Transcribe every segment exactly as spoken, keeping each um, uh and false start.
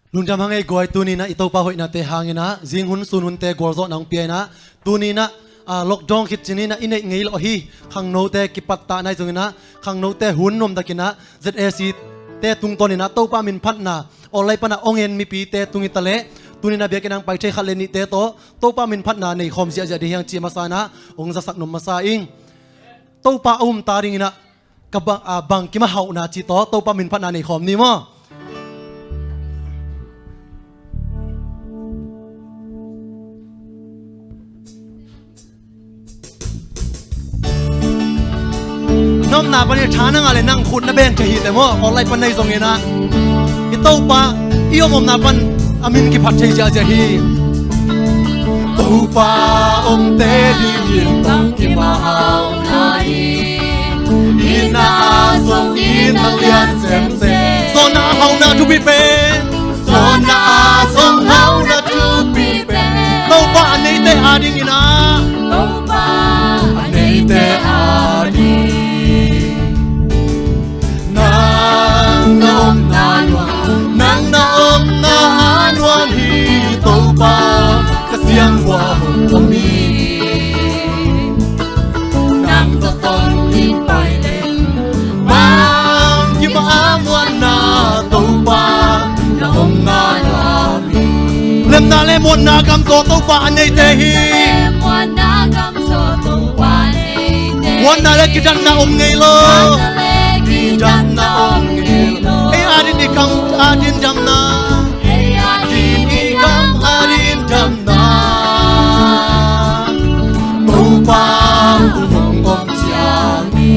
Lungdam hang ei guai, tuni-in ah i Topa hoihnate hangin ah zinghun sunhunte gualzawhna hong pia-in ah, tuni-in ah, ah, lockdown khit ciangin ah i neih ngei lo hi. Khangnote kipattah nai zongin ah, khangnote hun nuamtakin ah Z A C te tungtawnin ah Topa minphatna online pan ah hong en mipite tung hi taleh, tuni-in ah biakinn ah hong pai thei khat le nihte tawh Topa minphatna nei khawm ziahziah ding hi hang ci a masa-in ah hong zasak nuam masa ing. Topa a um ta dingin ah ka ba-, a, bangkim a hauhna cih tawh Topa minphatna nei khawm ni maw? Na omna pan i tha na ngah leh nang khut na beng thei hi teh maw, online pan nai zongin ah. I Topa i om omna pan a min kiphat thei ziahziah hi. Topa omte dingin bangkim a hauhna hi. Itna ah zong itna lian semsem. Zawnna ah hauhna thupi pen. Zawnna ah zong hauhna thupi pen. Topa a neite a dingin ah. Topa a neite a ding. Nang na omna nuam, nang na omna nuam hi Topa, ka siangvua hong om hi. Nang tawh tawntung pai leng, bangkim a muanna Topa, na omna nuam hi. Lemna le muanna gam tawh Topa a neite hi. Lemna le muanna gam tawh Topa a neite hi. Muanna le kidatna om ngei lo. Muanna le kidatna om ngei lo. Ei adingin i gam ading damna. Ei adingin i gam ading damna. Topa hong om ciang hi.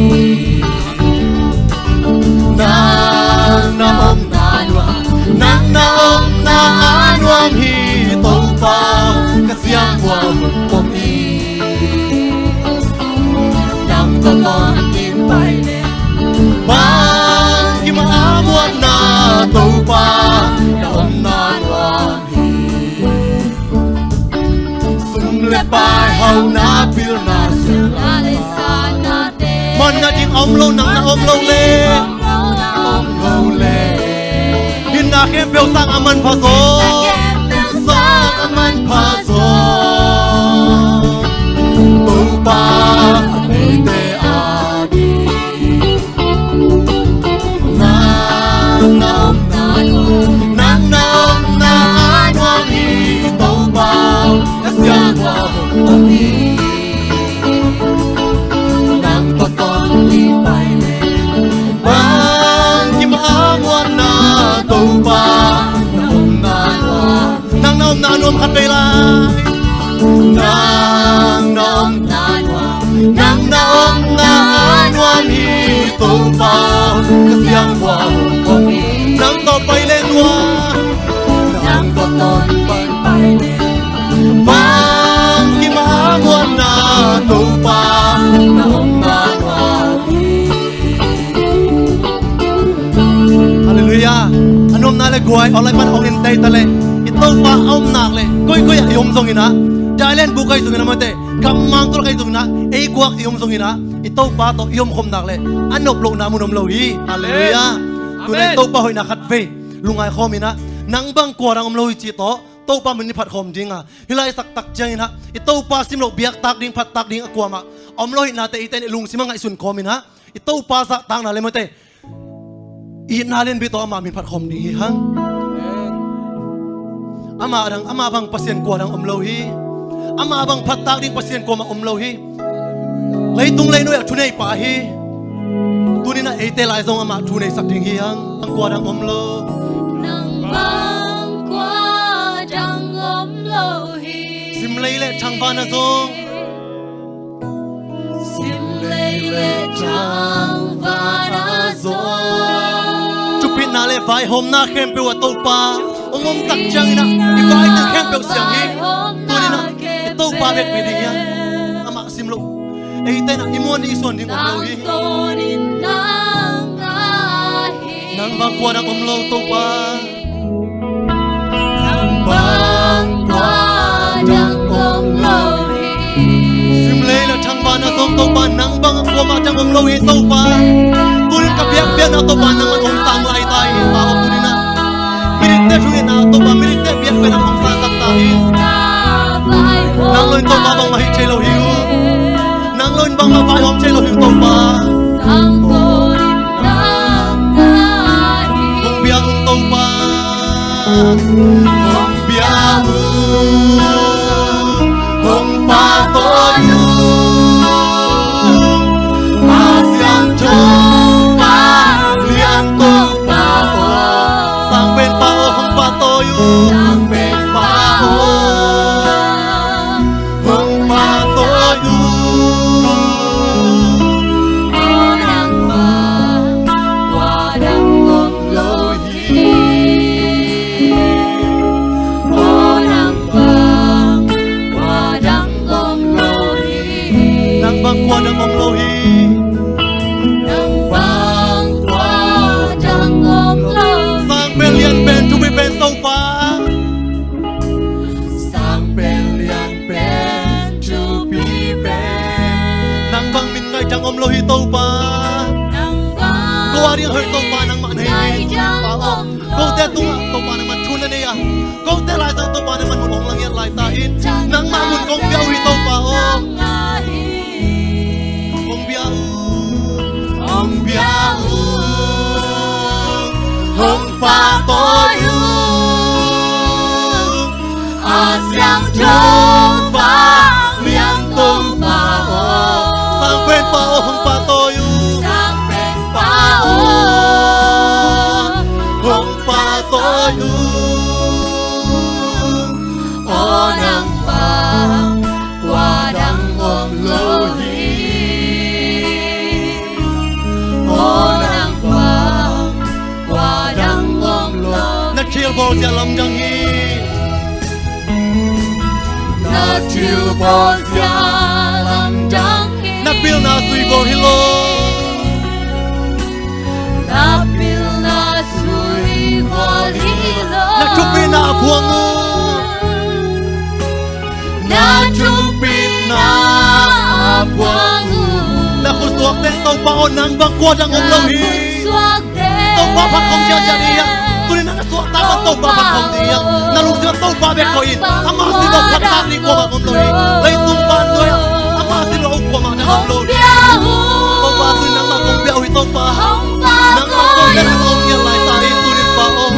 Nang na omna nuam, nang na omna nuam hi Topa, ka siangvua hong om hi. Nang tawh tawntung pai leng, bangkim a muanna Topa, na omna nuam hi. Sum le pai, hauhna, pilna, suahna le sahnate. Manna ding a om lo, nang na om lo leh. Om lo leh. Hinna khempeuh sang a manpha zaw. Hinna khempeuh sang a manpha zaw. Topa a neite a ding. Nang na omna nuam, nang na omna nuam hi Topa, ka siangvua hong om hi. Nang tawh tawntung pai leng, bangkim a muanna Topa, na omna nuam. Nang na omna nuam khat vei lai. Nang na omna nuam, nang na omna nuam hi Topa, ka siangvua hong om hi. Nang tawh pai leng nuam. Nang tawh tawntung pai leng, bangkim a muanna Topa, na omna nuam hi. Halleluiah. A nuamna le guai, online pan hong en tei taleh, i Topa a om nak leh, koikoi ah i om zongin ah, Thailand buk ah i zongin ah, mate, gammang tawh ah i zongin ah, ei guak i om zongin ah, i Topa tawh i omkhop nak leh a nop lohna mun om lo hi. Halleluiah. Amen. Tuni-in ah i Topa hoihna khat vei lungngai khawmin ah, nang bang kua dang om lo hi cih tawh Topa min i phat khawm ding a, hih lai taktak ciangin ah i Topa sim loh biaktak ding, phattak ding a kuamah om lo hi nate, eite in i lungsim ah ngaihsun khawmin ah, i Topa zahtakna le, mate, itna lianpi tawh amah min phat khawm ding hi hang. Amah dang, amah bang Pasian kua dang om lo hi. Amah bang phattak ding Pasian kuamah om lo hi. Leitung leinuai ah thuneipa hi. Tuni-in ah eite lai zong amah thuneisak ding hi hang. Bang kua dang om lo. Nang bang kua dang om lo hi. Simlei le thangvana zong. Simlei le thangvana zong. Thupitna le vaihawmna khempeuh ah Topa hong om tak ciangin ah i vaihawmna khempeuh siang hi. Tuni-in ah i Topa vekpi ding hi hang. Amah sim loh, eite in ah i muan ding i suan ding om lo hi. Nang bang kua dang om lo Topa. Nang bang kua dang om lo hi. Simlei le thangvana zong Topa, nang bang kuamah dang om lo hi Topa. Tuni-in ka biakpiakna Topa nangmah hong sang lai ta hi. Pa aw, tuni-in ah miditte thungen Topa, minute biak pen a hong sangsak ta in. Nang lo in Topa bangmah hih thei lo hi uh. Nang lo in bangmah vaihawm thei lo hi uh Topa. Hong bia un Topa. Hong bia un. Hong pahtawi un. A siangtho vanglian Topa aw. Sang pen pa aw, hong pahtawi un. Sang pen pa aw, hong pahtawi un. Aw nangmah kua dang om lo hi. Aw nangmah kua dang om lo hi. Nang bang kua dang om lo hi. Nang bang kua dang om lo hi. Sang pen lian pen thupi pen Topa. Sang pen lian pen thupi pen. Nang bang min ngai dang om lo hi Topa. Nang bang ko a ding hoih Topa nangmah na hi. Ngai dang om lo hi. Kote tungah Topa nangmah thu na nei a. Kote laisang Topa nangmah mun hong langiat lai ta in. Nangmah mun kong bia uh hi Topa aw. Hong bia uh. Hong bia uh. Hong pahtawi uh. A siangtho vanglian Topa aw. Sang pen pa aw, hong pahtawi uh. Sang pen pa aw, hong pahtawi uh. Aw nangmah kua dang om lo hi. Aw nangmah kua dang om lo hi. Na thilbawl zia lamdang hi. Na thilbawl zia lamdang hi. Na pilna sui bawl hi lo. Na pilna sui bawl hi lo. Na thupina a phuang uh. Na thupina a phuang uh. Na khutsuak teng Topa aw, nang bang kua dang om lo hi. Na khutsuak teng Topa phat khawm ziahziah ding hi hang. Tuni na na suahtak bang Topa phat khawm ding hi hang. Na lungsim ah Topa bek koih in. Amah sin lo phattak ding kuamah om lo hi. Leitung vannuai ah amah sin lo kuamah dang om lo hi. Topa tuni nangmah kong bia uh hi Topa. Nangmah kong bia uh hi. Hong ngiat lai ta hi tuni Pa aw.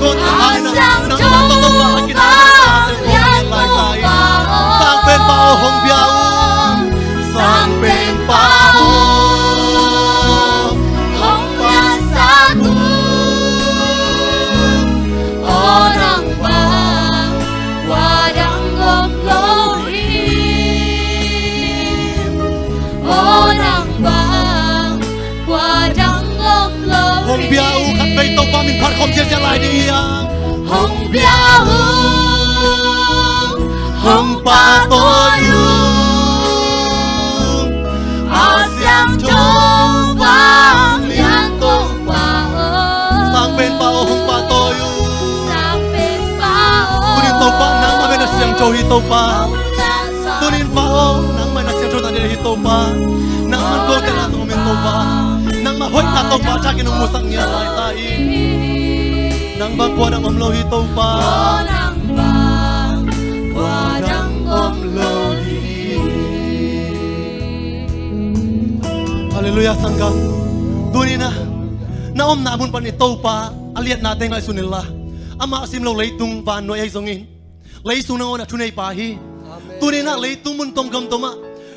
Kong ta hi na nangmah tawh Topa a kinai na ta hi. Hong ngiat lai ta hi. Sang pen Pa aw hong bia uh. Sang pen Pa aw hong piansak un. Aw nang bang kua dang om lo hi. Aw nang bang kua dang om lo hi. Hong bia uh, khatvei Topa min phat khawm ziahziah lai ding hi hang. Hong bia uh. Hong pahtawi uh. A siangtho vanglian Topa aw. Sang pen Pa aw hong pahtawi uh. Sang pen Pa aw. Tuni Topa nangmah bek na siangtho hi Topa. Hong langsak. Tuni Pa aw nangmah na siangtho na hi Topa. Nangmah kote na tawh om in Topa. Nangmah hoihna Topa thakin hong musak ngiat lai ta hi. Nang bang kua dang om lo hi Topa. Nang bang kua dang om lo hi. Halleluiah sangkam. Tuni na na omna mun pan i Topa a liatnate ngaihsun inla, amah sim lo leitung vannuai ahi zongin leisung nangawn a thuneipa hi. Amen. Tuni na leitung mun tong gamtom ah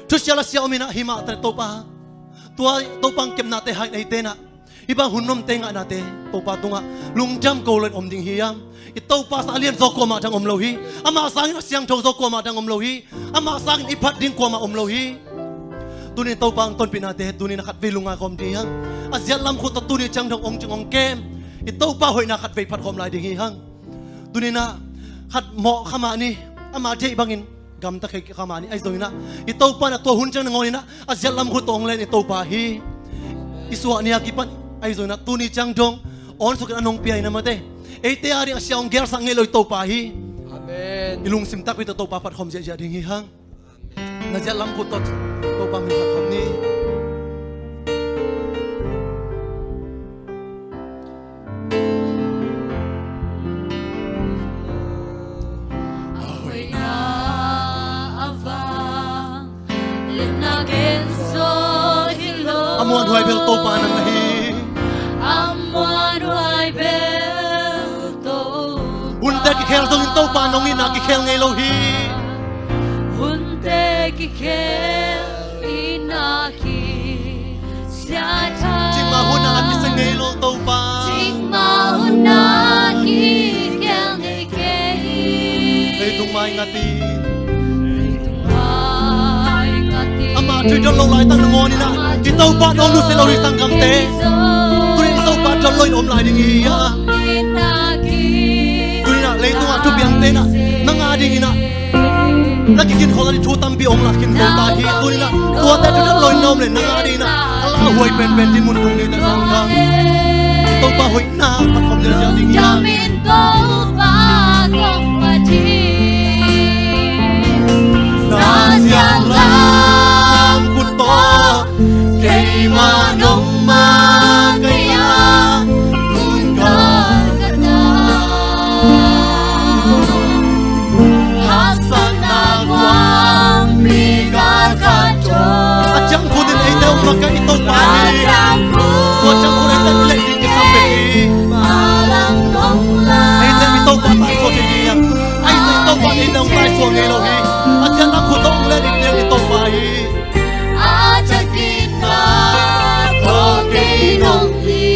thusia lasia om in ah himah ta Topa. Tua Topa hong kepnate haina hi tenah hih bang hun nuamte ngahna te Topa tungah lungdam ko lo in om ding hi hang. I Topa sang a lian zaw kuamah dang om lo hi. Amah sangin a siangtho zaw kuamah dang om lo hi. Amah sangin i phat ding kuamah om lo hi. Tuni Topa hong tonpihnate tuni na khatvei lungngai khawm ding hi hang. A ziat lam khut tawh tuni ciang dong hong cing hong kem i Topa hoihna khatvei phat khawm lai ding hi hang. Tuni na khat mawh kha mah ni, amah deih bangin gamta kei kha mah ni, ahi zongin ah i Topa na tua hun ciang nangawn in ah a ziat lam khut tawh hong len i Topa hi. I suah ni a kipan ahi zongin ah tuni ciang dong awn sukin a nong pia in a mate eite a ding a sia hong gelsak ngei lo i Topa hi. Amen. I lungsim takpi tawh Topa phat khawm ziahziah ding hi hang. Na ziat lam khut tawh Topa min phat khawm ni. Topa nang na hi. A muanhuai bel Topa. Hunte kikhel zongin Topa nong itna kikhel ngei lo hi. Hunte kikhel itna kisia thei. Cikmah hun a kisia ngei lo Topa. Cikmah hun a kikhel ngei kei hi. Leitung mai ngat in. Amah thu i dot loh laitak nangawn in ah i Topa tawh nusia lo hi sanggamte. Tuni in i Topa dot loh in om lai ding hi a. Tuni in ah leitung ah thupiangte in ah nang a ding in ah na kikin khol a ding thu tampi hong lak khin zo ta hi. Tuni in ah tuate thu dot loh in na om leh nang a ding in ah a lauhuai penpen dinmun tung ni ta sanggamte. I Topa hoih na phat khawm ziahziah ding hi a. Damin Topa kong phat hi. Na ziak lam khut tawh keimah nong makaih a, kun galkhat a. Haksatna guangpi galkhat tawh. A ciangkhut in eite hong makaih i Topa hi. A ciangkhut. Tua ciangkhut eite hong leh ding kisam bek hi. Eite i Topa taisuak hi ding hiam? Eite i Topa eite hong taisuak ngei lo hi. A ciangkhut tawh hong leh ding hiam i Topa hi. A ciangkhut tawh kei nong hi.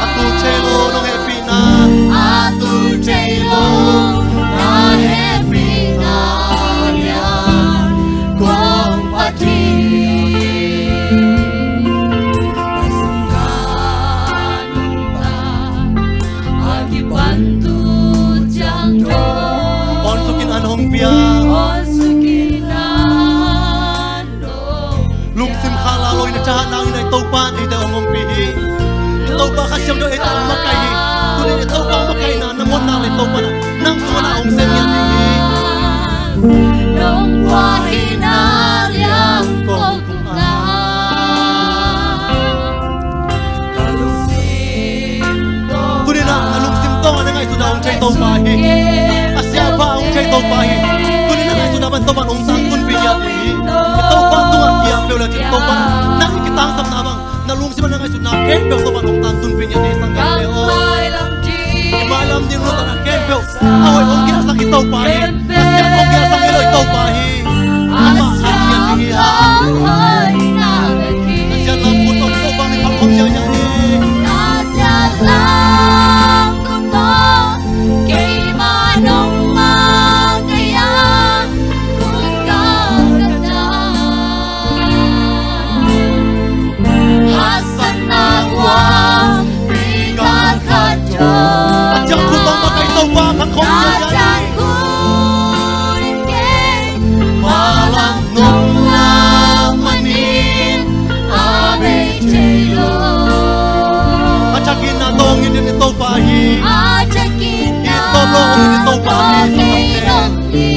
A tul thei lo nong hehpihna. A tul thei lo na hehpihna lian kong phat hi. Na sungah nong tang a kipan tu ciang thawn. Awn sukin an hong pia. Awn sukin an Lungsim khala lo in a thahat nang in a i Topa in eite hong ompih hi. I Topa Kha Siangtho eite hong makaih hi. Tuni in i Topa makaihna nangawn na le Topa na nang sungah na hong sem ngiat ding hi. Nong guahna liang kong kungah. Tuni in a na lungsim tawng a na ngaihsutna hong thei Topa hi. A siapa hong thei Topa hi. Tuni in a ngaihsutna pan Topa hong tangtunpih ngiat ding hi. I Topa tungah kiam peuh le cin Topa nang i kitangsapna bang na lungsim a na ngaihsutna khempeuh Topa hong tangtunpih ngiat ding hi. Sanggamte aw, i mailam ding nuntakna khempeuh a hoih hong gelsak i Topa hi. A siat hong gelsak i lo i Topa hi. Amah a ngiat ding hi a. A siat lam khut tawh Topa min phat khawm ziahziah hi. Keimah nong makaih a, kun galkhat a. Haksatna guangpi galkhat tawh. A ciangkhut tawh makaih Topa phat khawm ziahziah hi. A ciangkhut in keimah lam nong lak manin a bei thei lo. A thakinna tawh hong it in i Topa hi. A thakinna tawh hong it in i Topa hi. Sanggamte.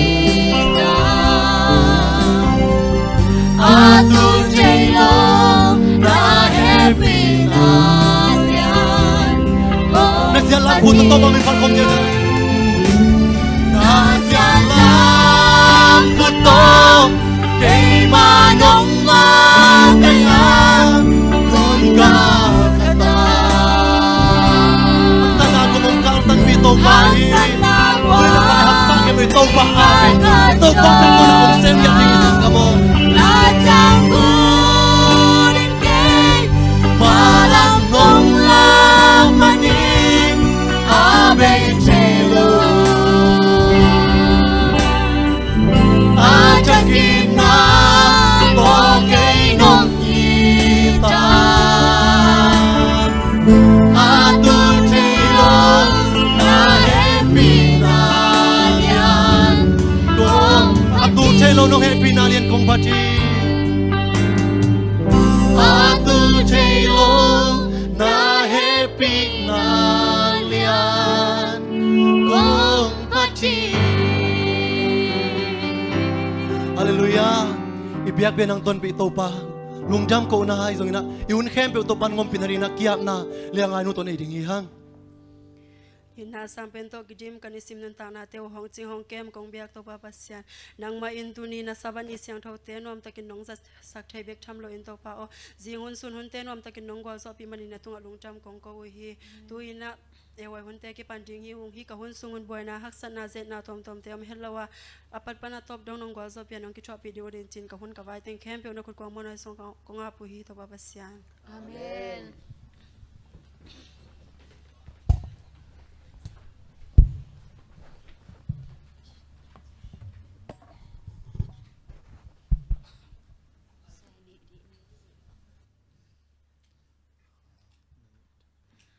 A tul thei lo na hehpihna lian. Na siat lam khut tawh Topa min phat khawm ziahziah. Na siat lam khut tawh keimah nong makaih a, kun galkhat a. Haksatna guang hong kaltanpih Topa hi. Haksatna guang. Tuni in a haksa khempeuh Topa a, Topa tungah hong sem ngiat ding hi. Sanggam aw. Na ciangkhut in keimah lam nong lak manin a bei thei lo. A thakinna tawh kei nong it a. A tul thei lo na hehpihna lian kong, a tul thei lo nong hehpihna lian kong phat hi. A tul thei lo na hehpihna lian kong phat hi. Halleluiah. I biakpiakna hong tonpih Topa, lungdam kohna ahi zongin ah i hun khempeuh Topa in hong ompih nadingin ah ki-apna le a ngainu tawh nei ding hi hang. Hih na sangpen tawh kidim kan i sim nuntaknate uh hong cing hong kem kong biak Topa Pasian. Nangmah in tuni na saban i siangthote nuamtakin nong zatsak thei bek tham loin Topa aw, zing hun sun hunte nuamtakin nong gualzawhpih manin na tungah lungdam kong ko uh hi. Tu-in ah ei huai hunte kipan ding hi ung hi. Ka hun sungun buaina, haksatna, zetna tuamtuamte om het lo a, a pat pan a tawp dong nong gualzawhpih a nong kithuahpih ding uh ding cin ka hun ka vai teng khempeuh na khut kuang muanhuai sung kong ap uh hi Topa Pasian. Amen.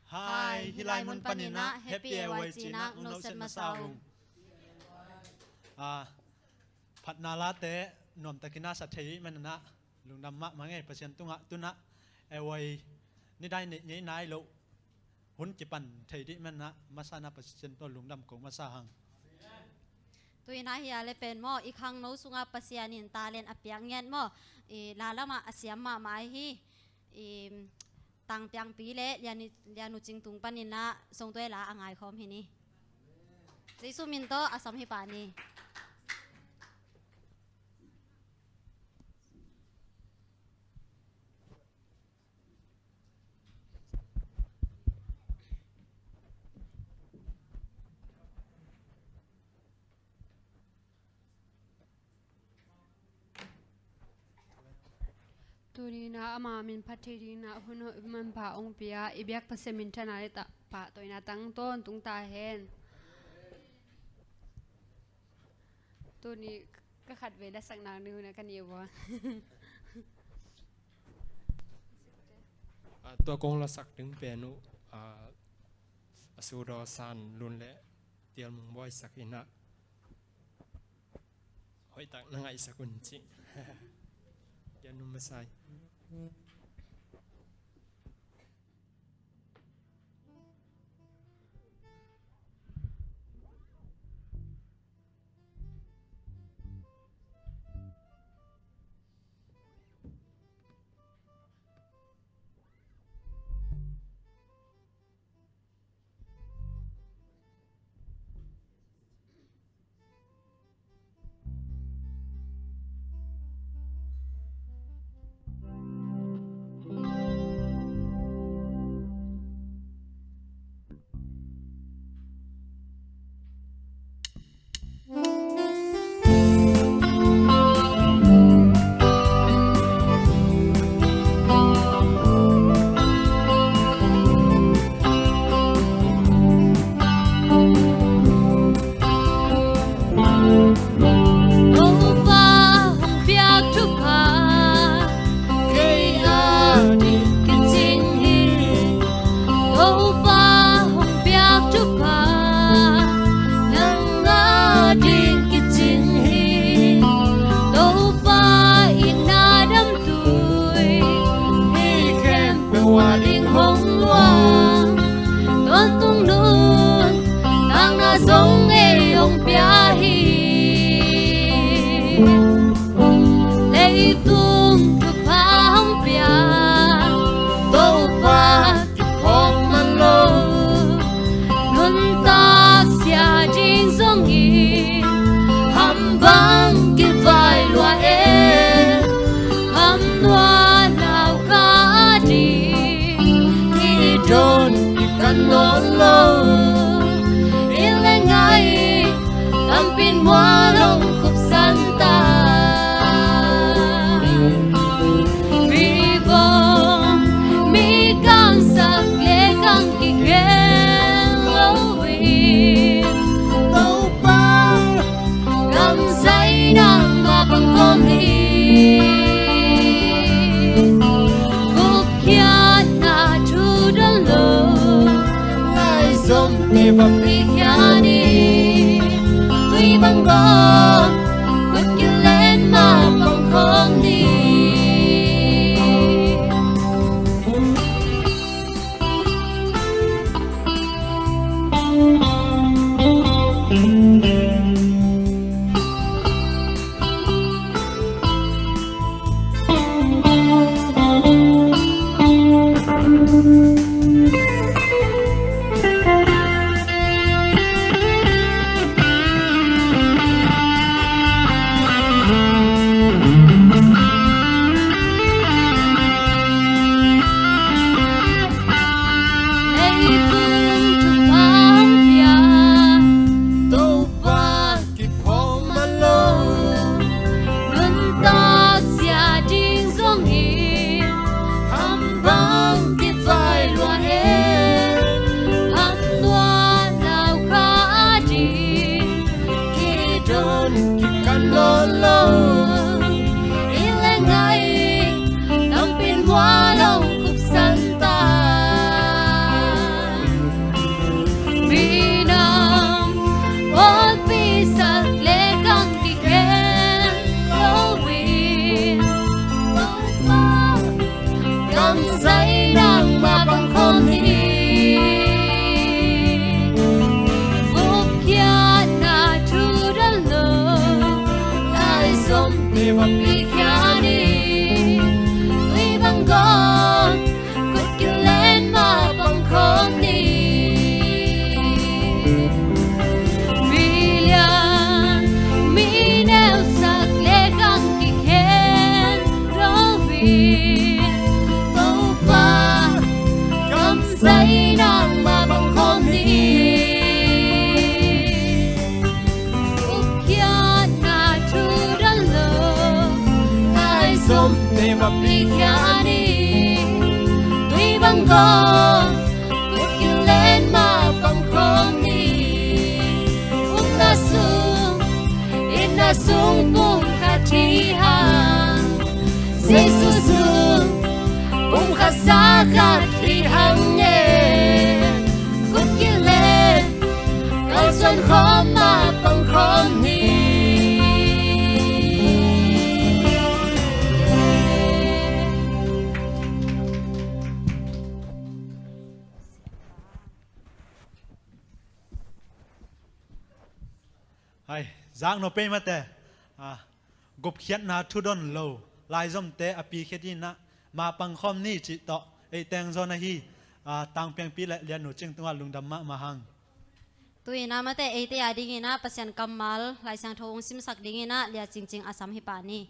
Hai, hih lai mun panin ah Happy A Y C nak nong set masa ung. Ah, phatna late nuamtakin a sa thei manin ah lungdam mahmah ing. Pasian tungah tu-in ah A Y nidai nei, nei nai lo hun kipan thei dih manin ah masa-in ah Pasian tawh lungdam ko masa hang. Tu-in ah hih a le pen maw, i khangno sungah Pasian in talent a piak ngiat maw, i la lamah a siam mahmah hi. I Tangpiangpi le Lian, Lian U Cing tung panin ah songtuai la a ngaikhawm hi ni. Jesu min tawh a sam hi pah ni. Tuni-in ah ama min phat thei dingin ah hun hoih manpha hong pia i biak Pasian minthanna le ta, pahtawina tang tawntung ta hen. Tuni ka khat vei lasak nak ding hun ah ka ni vua. Ah, tua kong lasak ding pen uh, ah, a sudaw San Lun le Tial Mung Bawi sak in ah hoihtak na ngaihsak un ci. Kian num masai. Topa hong piak thupha kei ading kicing hi. Topa hong piak thupha nang ading kicing hi. Topa itna damtui hih khempeuh ading hong luang. Tawntung nuntakna zong ei hong pia hi. Leitung thupha hong pia Topa kiphawk man lo. Nuntak sia ding zong hi, ham bang kivai lua e. Ham nuanau kha ding i don i kan nawn lo. I le ngai tampin mual hong khupsan ta. Mi bawm mi kangsak le kang kikhel lo hi. Topa gam zai nangmah pang khawm hi. Gupkhiatna thu don lo, laizomte va pikhia ni. Tui bang gawm khut kilen mah pang khawm ni. khat hi hang e. Kut kileh kalsuan khawm, mapang khawm ni. Hai, zak no pei mate. Ah, gupkhiatna thudon lo laizomte a pi khia dinah mapang khawm ni cih tawh ei teng zawn ahi. Ah, Tangpiangpi le Lianu Cing tungah lungdam mahmah hang. Tu-inah mate eite a dinginah Pasian kammal Lai Siangtho hong simsak dinginah Lia Cingcing a sam hi pah ni.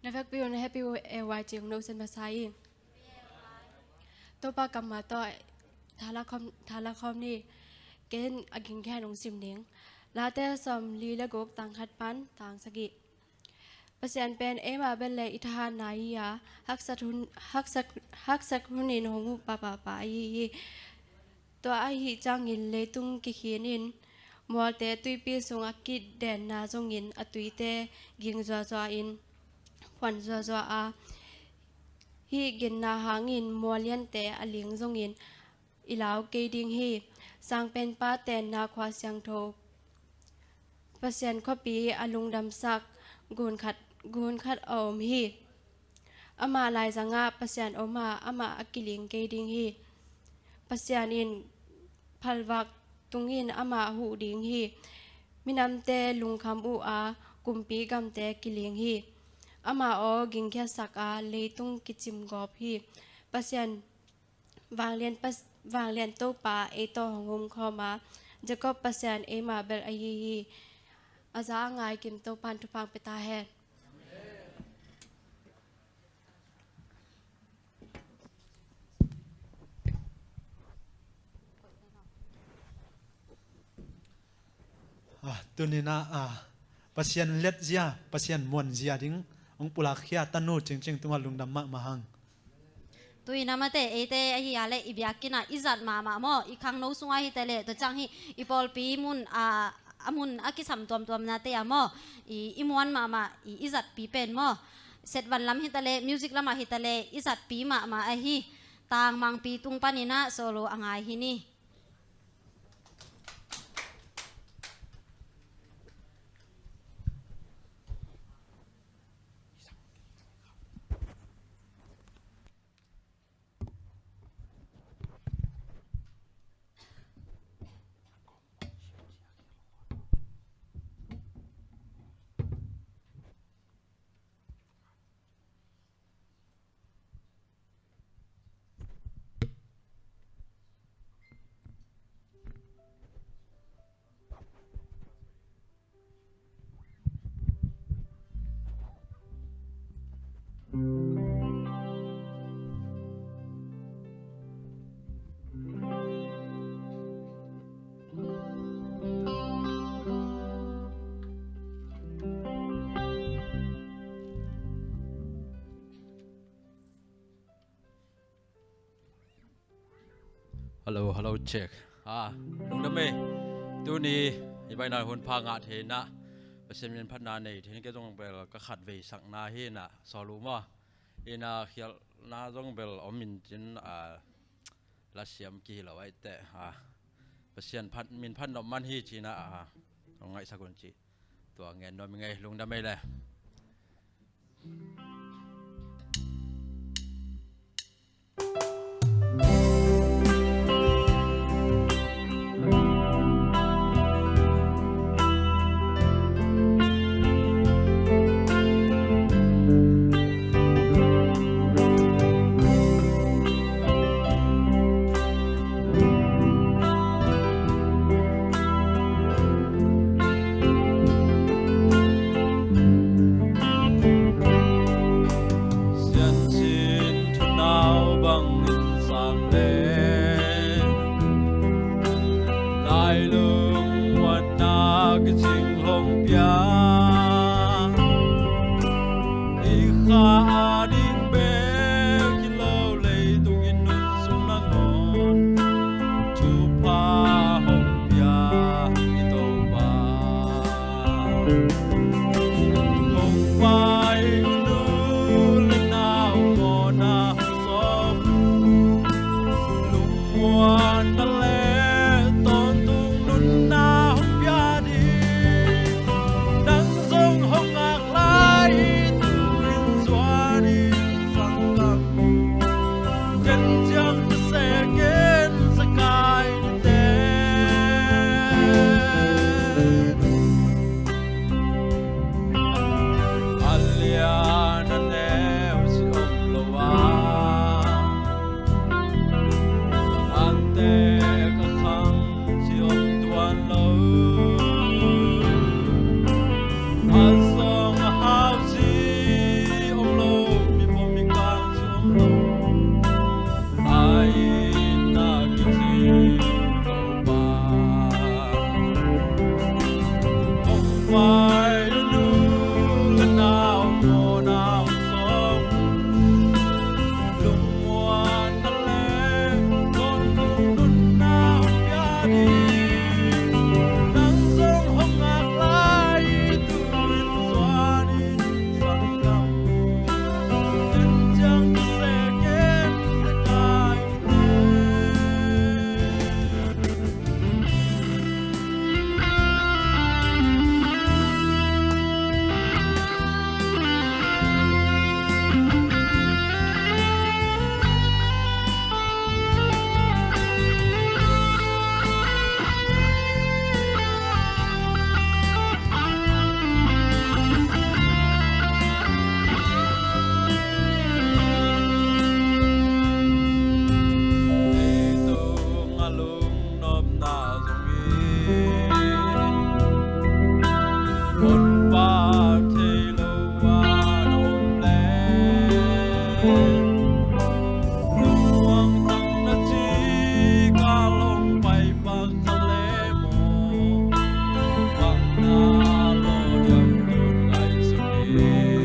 Na vekpi un Happy Ewa Cing no sen masa i. Topa kammal tawh thala khawm, thala khawm ni. Ken a ging gen hong sim ding. Late sawmli le guk, tang khat pan tang sagih. Pasian pen eima bel le i thahatna hi a, haksat hun, haksat, haksat hunin hong huh pahpahpa ahi hi. Tua ahih ciangin leitung kikhin in, mualte tuipi sungah kidenna zongin a tuite ging zuahzuah in phuan zuahzuah a, hih ginna hangin mual liante a ling zongin i lau kei ding hi. Sangpenpa tenna khua siangtho Pasian khuapi a lungdamsak gun khat, gun khat a om hi. Amah laizangah Pasian om a, amah a kiling kei ding hi. Pasian in phalvak tungin amah a huh ding hi. Minamte lungkham uh a, kumpi gamte kiling hi. Amah aw gingkhiatsak a, leitung kicimgawp hi. Pasian Vanglian pas-, Vanglian Topa ei tawh hong humkhawm a, Jacob Pasian eima bel ahi hi. A za a ngai kim Topan thupha pia ta hen. Ah, tuninah, ah, Pasian letzia, Pasian muanzia ding hong pulakkhia Tanu Cingcing tungah lungdam mahmah hang. Tu-inah mate eite ahi a leh i biakinn ah i zat mahmah maw, i khangno sungah hi ta leh, tua ciang hi i pawlpi mun, ah, a mun a kisam tuamtuamnate ah maw, i, i muan mahmah i, i zatpi pen maw, set van lam hi ta leh, music lamah hi ta leh i zatpi mahmah ahi. Tangmangpi tung paninah solo a ngai hi ni. Hello, hello, check. Ah, lungdam ei. Tuni i baina hun pha ngah thei inah, Pasian min phatna nei thei inah, kei zong bel ka khat vei sakna hi inah, solo maw. Inah khialhna zong bel om in cin, ah, lasiam kihi lo aih teh, ah, Pasian phat, min phat nop man hi ci inah, ah, hong ngaihsak un ci. Tua ngen nuam ing ei, lungdam ei le. Ciang ka sekin sa kai te. A lian a neu si om lo a, a tek a khang si om tuan lo. A zong a hau si om lo, mi pom mi kang si om lo. Nopna zong in honpa thei lo a na om le, lungmuang tang na ci ka long pai pak kha le maw? Bang na lo diam tun ngai suk in.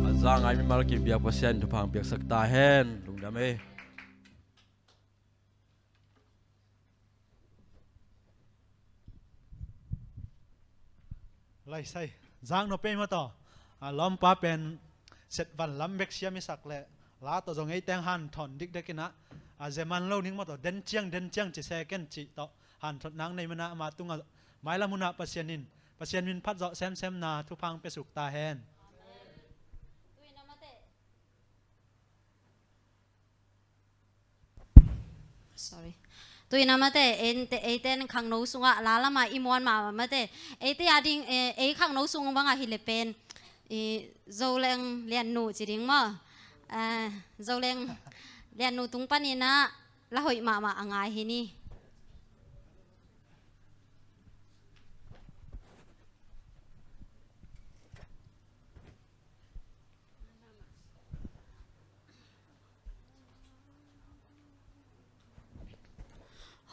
A za ngai mimal kim biak Pasian thupha piaksak ta hen. Lungdam ei. Laisai zang no pei maw taw. A lawmpa pen set van lam bek siam i sak leh la tawh zong ei teng han thawn dikdek inah a zeman lo ning maw taw, den ciang den ciang ci second cih tawh han thot nang nei manah ama tungah mailam hunah Pasian in Pasian min phat zawh semsem na thupha pia suk ta hen. Sorry. Tuina mate, eite, eiten khangno sungah lalama i muan mama mate. Eite a ding, eh, ei khangno sung bangah hi le pen. I Zoleng Liannu ci ding maw. Eh, Zoleng Liannu tung paninah la hoih mahmah a ngai hi ni.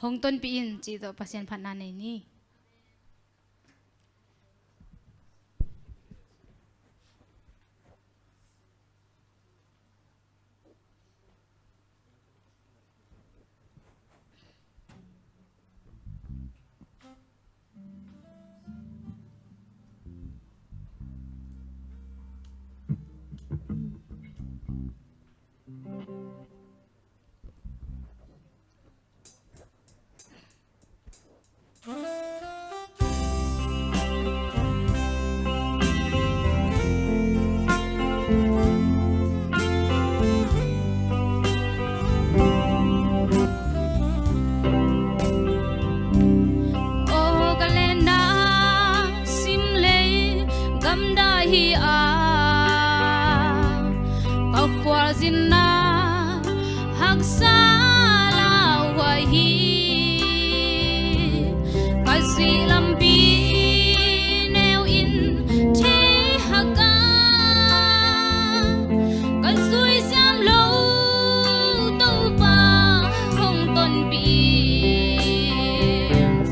Hong tonpih in cih tawh Pasian phatna nei ni. Sinna haksa lauhuai hi. Ka zuih lampi neu in thei hak a, ka zuih siam lo Topa hong tonpih in.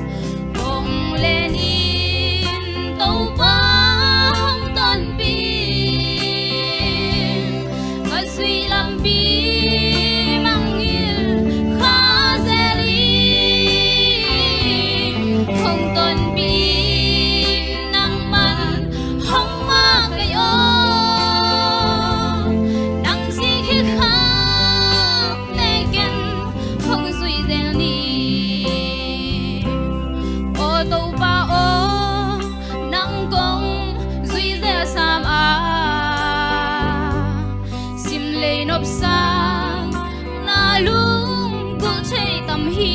Hong len in Topa hong tonpih in. Ka zuih lampi mangngilh kha zel in. Hong tonpih in nangman hong makaih aw. Nang zik hi khak tekin hong zuih zel ni. Aw Topa aw, nang kong zuih zel sam a, simlei nopsa na lunggulh thei tam hi.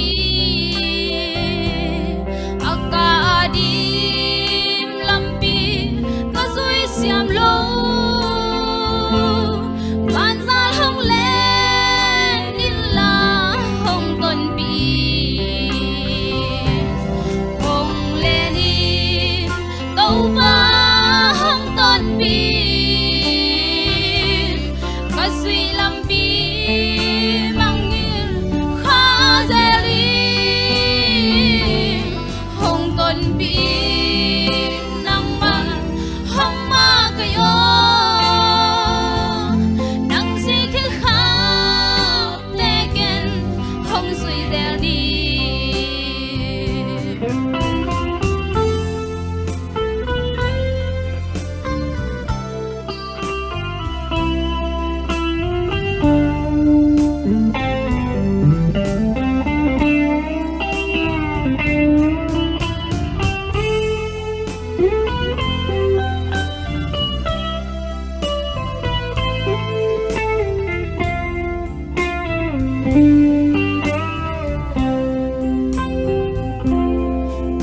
A ka a dim lampi ka zuih siam lo. Banzal hong len in la hong tonpih in. Hong len in Topa hong tonpih in. Ka zuih lampi mangngilh kha zel in. Hong tonpih in nangman hong makaih aw. Nang zik hi khak tekin hong zuih zel ni.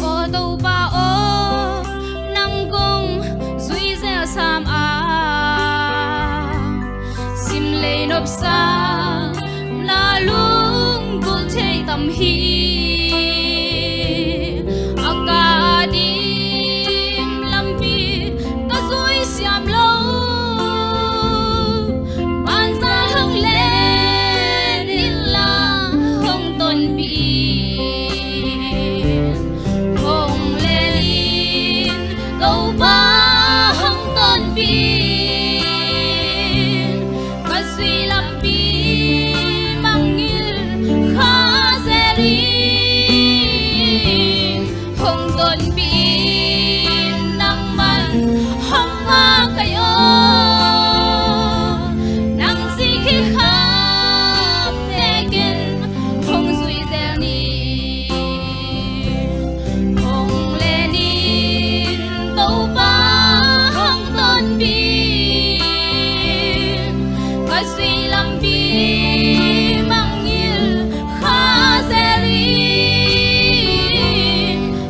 Aw Topa aw, nang kong zuih zel sam a, simlei nopsa na lunggulh thei tam hi. A ka a dim lampi ka zuih siam lo. Banzal hong len in la hong tonpih in. Hong len in Topa hong tonpih in. Ka zuih lampi mangngilh kha zel in. Hong tonpih in nangman hong makaih aw. Nang zik hi khak tekin hong zuih zel ni. Hong len in Topa hong tonpih in. Ka zuih lampi mangngilh kha zel in.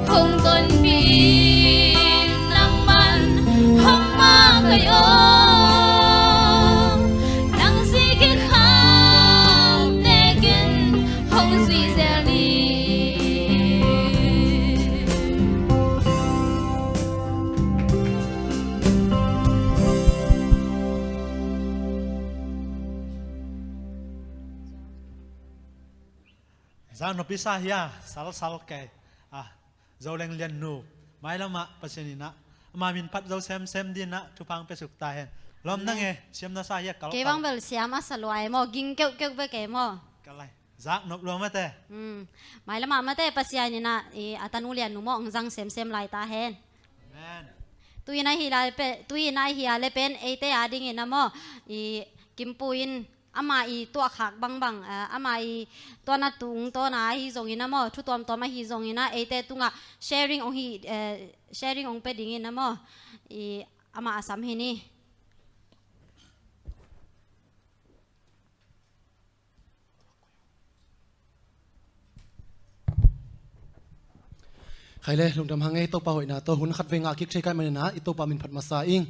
Hong tonpih in nangman hong makaih aw. Nang zik hi khak tekin hong zuih zel ni. Zaknop i sa hi a, salsal kei a, Zoleng Lian Nu, mailamah Pasian in ah ama min phat zo semsem dingin ah thupha hong pia suk ta hen. Lawm nang e, siam na sa hi a, kal kei bang bel siam a sa lua e maw, ging keuhkeuh bek e maw. Kal lai. Zaknop lua mate. Hmm. Mailamah mate Pasian in ah i a tanu Lian Nu maw hong zang semsem lai ta hen. Amen. Tu-in ah hi lai pe, tu-in ah hi a le pen eite a dingin ah maw, i Kimpu in ama i tuahkhak bangbang, eh, ama i tuahna tungtawna ahi zongin ah maw, thu tuamtuam ahi zongin ah eite tungah sharing hong hi, eh, sharing hong pia dingin ah maw, i ama a sam hi ni. Khai le, lungdam hang e, Topa hoihna tawh hun khat vei ngah kik thei ka hih manin ah i Topa min phat masa ing.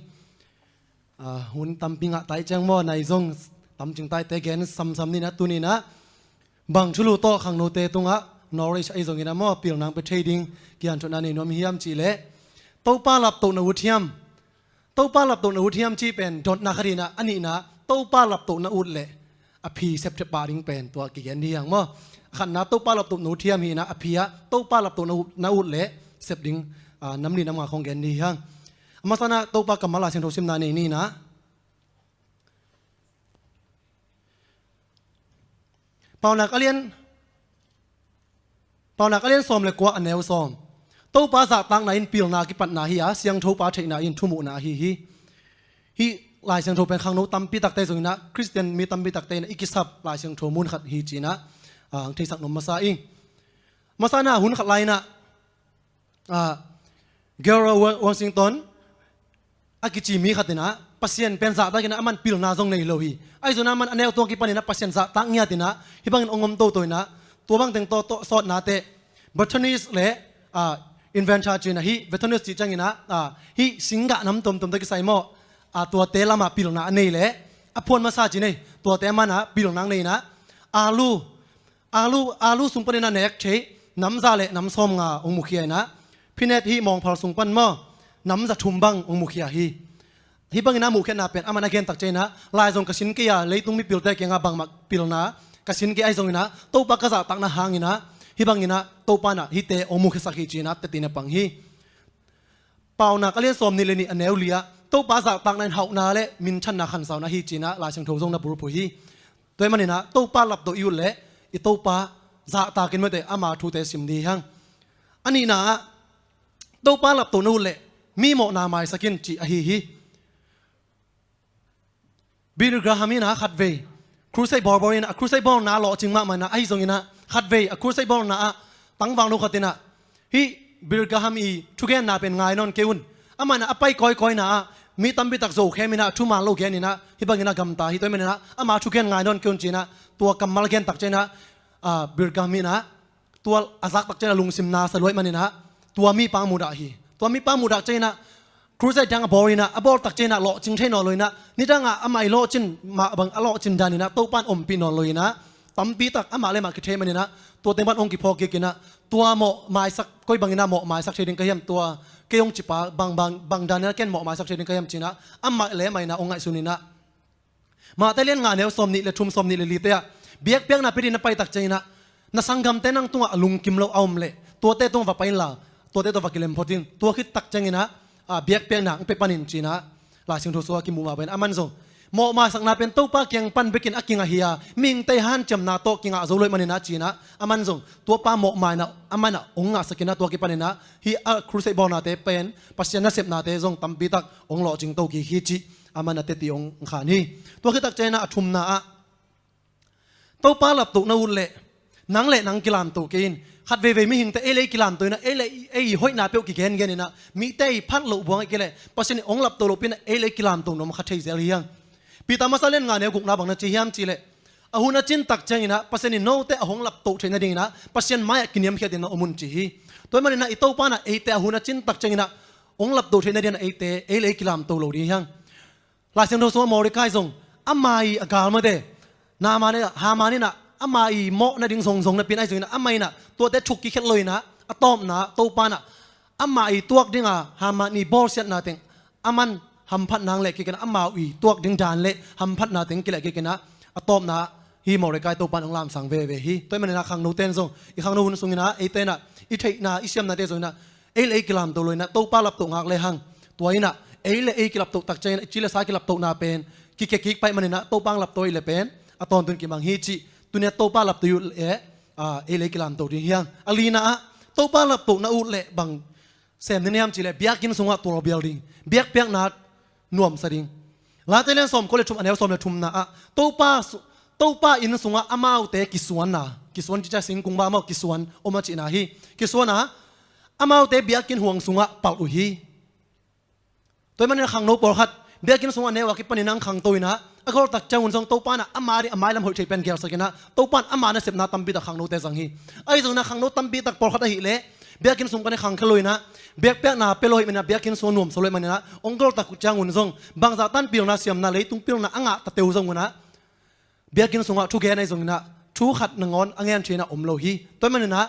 Ah, hun tampi ngah ta i ciang maw, nai zong Tamcing taite gen samsam ninah tuninah bang thulu tawh khangnote tungah knowledge ahi zonginah maw pilnang pe thei ding kianthotna nei nuam hiam cihleh, Topa laptohna ut hiam? Topa laptohna ut hiam cih pen dotna khat hinah, a nihna Topa laptohna ut leh a phi septhep pah ding pen tua kigen dih hiang maw. A khatna Topa laptohna ut hiam hinah, a phi ah Topa laptohna ut, na ut leh sep ding, ah, nam li nam nga khong gen dih hiang. A masana Topa kammal Lai Siangtho simna nei ninah. Paunak a lian, Paunak a lian sawm le kua a neu sawm. Topa zahtakna in pilna kipatna hi a, siangthopa theihna in thumuhna ahi hi. Hih Lai Siangtho pen khangno tampi takte zonginah, Khristian mi tampi takte inah i kisap Lai Siangtho mun khat hi cinah, ah, theisak nuam masa ing. Masana hun khat lai inah, ah, Grover Wa-, Washington a kici mi khatinah Pasian pen zahtakinah aman pilna zong nei lo hi. Ahi zonah aman a neu tuang kipaninah Pasian zahtak ngiatinah hih bangin ong om toto inah, tua bangteng tawh, tawh sawtnate, botanist le, ah, inventor cinah hih botanist cih cianginah, ah, hih singgah nam tomtom tawh kisai maw, ah, tuate lamah pilna a nei leh a phuan masa cinah tuate amanah pilna nei inah alu, alu, alu sung paninah nek thei nam za le nam sawm nga ong mukhia inah, phinet hih mawngphal sung pan maw nam za thum bang ong mukhia hi. Hih banginah muhkhiatna pen aman a gentak cianginah, Lai zong ka sin kei a, leitung mipilte kiangah bangmah pilna ka sin kei ahi zonginah Topa ka zahtakna hanginah hih banginah Topa inah hihte ong muhkhiasak hi cinah teti na pang hi. Paunak a lian sawm nih le nih a neu li ah Topa zahtakna in hauhna le minthanna khansauna hi cinah Lai Siangtho zong na bulphuh hi. Tua hih maninah Topa laptoh i ut leh i Topa zahtakin mawte ama thute sim dih hiang. A nihna ah Topa laptohna ut leh mi mawhna maisakin cih ahi hi. Billy Graham inah khatvei crusade bawlbawl inah, a crusade bawlna lawhcing mahmah inah, ahi zonginah khatvei a crusade bawlna ah tangval nu khatinah hih Billy Graham i thugenna pen ngai nawn kei un. Amah inah a pai kawikawina ah mi tampi tak zokhem inah thuman lo geninah hih banginah gamta hi. Tua hih maninah ama thugen ngai nawn kei un cinah tua kammal gentak cianginah, ah, Billy Graham inah tua a zaktak cianginah lungsim na sa luai maninah tua mipa mudah hi. Tua mipa mudah cianginah crusade dang a bawl inah, a bawltak cianginah lawhcing thei nawn lo inah, nidangah amah i lawhcin mah bang a lawhcin daninah Topa in ompih nawn lo inah tampi tak amah le amah kithei maninah tua teng pan ong kiphawk kik inah tua mawh maisak, koi banginah mawh maisak thei ding ka hiam, tua kei ong cipa bang, bang, bang daninah ken mawh maisak thei ding ka hiam cinah amah le amah inah ong ngaihsun inah Mate lian nga neu sawm nih le thum, sawm nih le lite ah biakpiakna pia dingin na paitak cianginah na sanggamte nang tungah a lungkim lo a om leh tuate tungah va pai inla, tuate tawh va kilem phot in. Tua khittak cianginah, ah, biakpiakna ang pia panin cinah Lai Siangtho sungah kimuh mah pen aman zong mawhmaisakna pen Topa kiang pan bekin a kingah hi a, mihingte hanciamna tawh kingah zo lo ih maninah cinah aman zong tuapa mawhmaina aman ah ong ngahsakinah tua kipaninah hih a crusade bawlnate pen Pasian nasepnate zong tampitak ong lawhcing to kik hi cih aman a teti ong khan hi. Tua khittak cianginah a thumna ah Topa laptoh na ut leh nang le nang kilamto kei in. Khat veivei mihingte ei le ei kilamto inah ei le ei hoihna peuh kigengen inah mite i phat loh buang a kei leh Pasian i ong laptoh lohpi inah ei le ei kilamto nuam kha thei zel hi hang. Peter masa lian nga neu gukna bang na ci hiam cihleh a hun a cintak cianginah Pasian i note a hong laptoh theih nadinginah Pasian mai-ah kiniamkhiat inah om un ci hi. Tua ih maninah i Topa inah eite a hun a cintak cianginah ong laptoh theih nadinginah eite ei le ei kilamto lo ding hi hang. Lai Siangtho sungah Mordecai zong ama i a galmate Naaman inah, Haman inah ama i mawh nading zongzong napi in ahi zonginah ama inah tuate thuk kikhiat lo inah a tawpna Topa inah ama i tuak dinga Haman i bawlsiatna teng aman hamphatna ang leh kikinah amau i tuak ding dan le hamphatna teng kileh kikinah a tawpna hi Mordecai Topa in ong lamsang veve hi. Tua ih maninah khangnote in zong i khangno hun sunginah eite inah i theihna i siamnate zonginah ei le ei kilamto lo inah Topa laptoh ngak le hang. Tua inah ei le ei kilaptoh tak ciangin i ci le sa kilaptohna pen kikia kik paih maninah Topa ang laptoh ih le pen a tawntun kimang hi cih. Tuni a Topa laptoh ih ut le, ah, ei le ei kilamto ding hi hang. A lina ah Topa laptoh na ut leh bang sem ni niam cihleh biakinn sungah tualbial ding, biakpiakna nuamsa ding. Late lian sawm kua le thum a neu sawm le thumna ah Topa su-, Topa inn sungah amaute kisuanna, kisuan cica singkung ba maw kisuan om a cihna hi. Kisuan a amaute biakinn huang sungah palh uh hi. Tua ih maninah khangno pawlkhat biakinn sungah neu a kipanin ang khangto inah a goltak ciangun zong Topa inah ama ding a mailam hoih thei pen gelsak inah Topa in ama nasepna tampitak khangnote zang hi. Ahi zonginah khangno tampitak pawlkhat ahih leh biakinn sung panin khangkhia lo inah biakpiakna pia lo ih maninah biakinn sungah nuamsa lo ih maninah ong goltak ciangun zong bangzah tan pilna siamna leitung pilna a ngah tateu zongunah biakinn sungah thugen ahi zonginah thu khat nangawn a ngen thinah om lo hi. Tua ahih maninah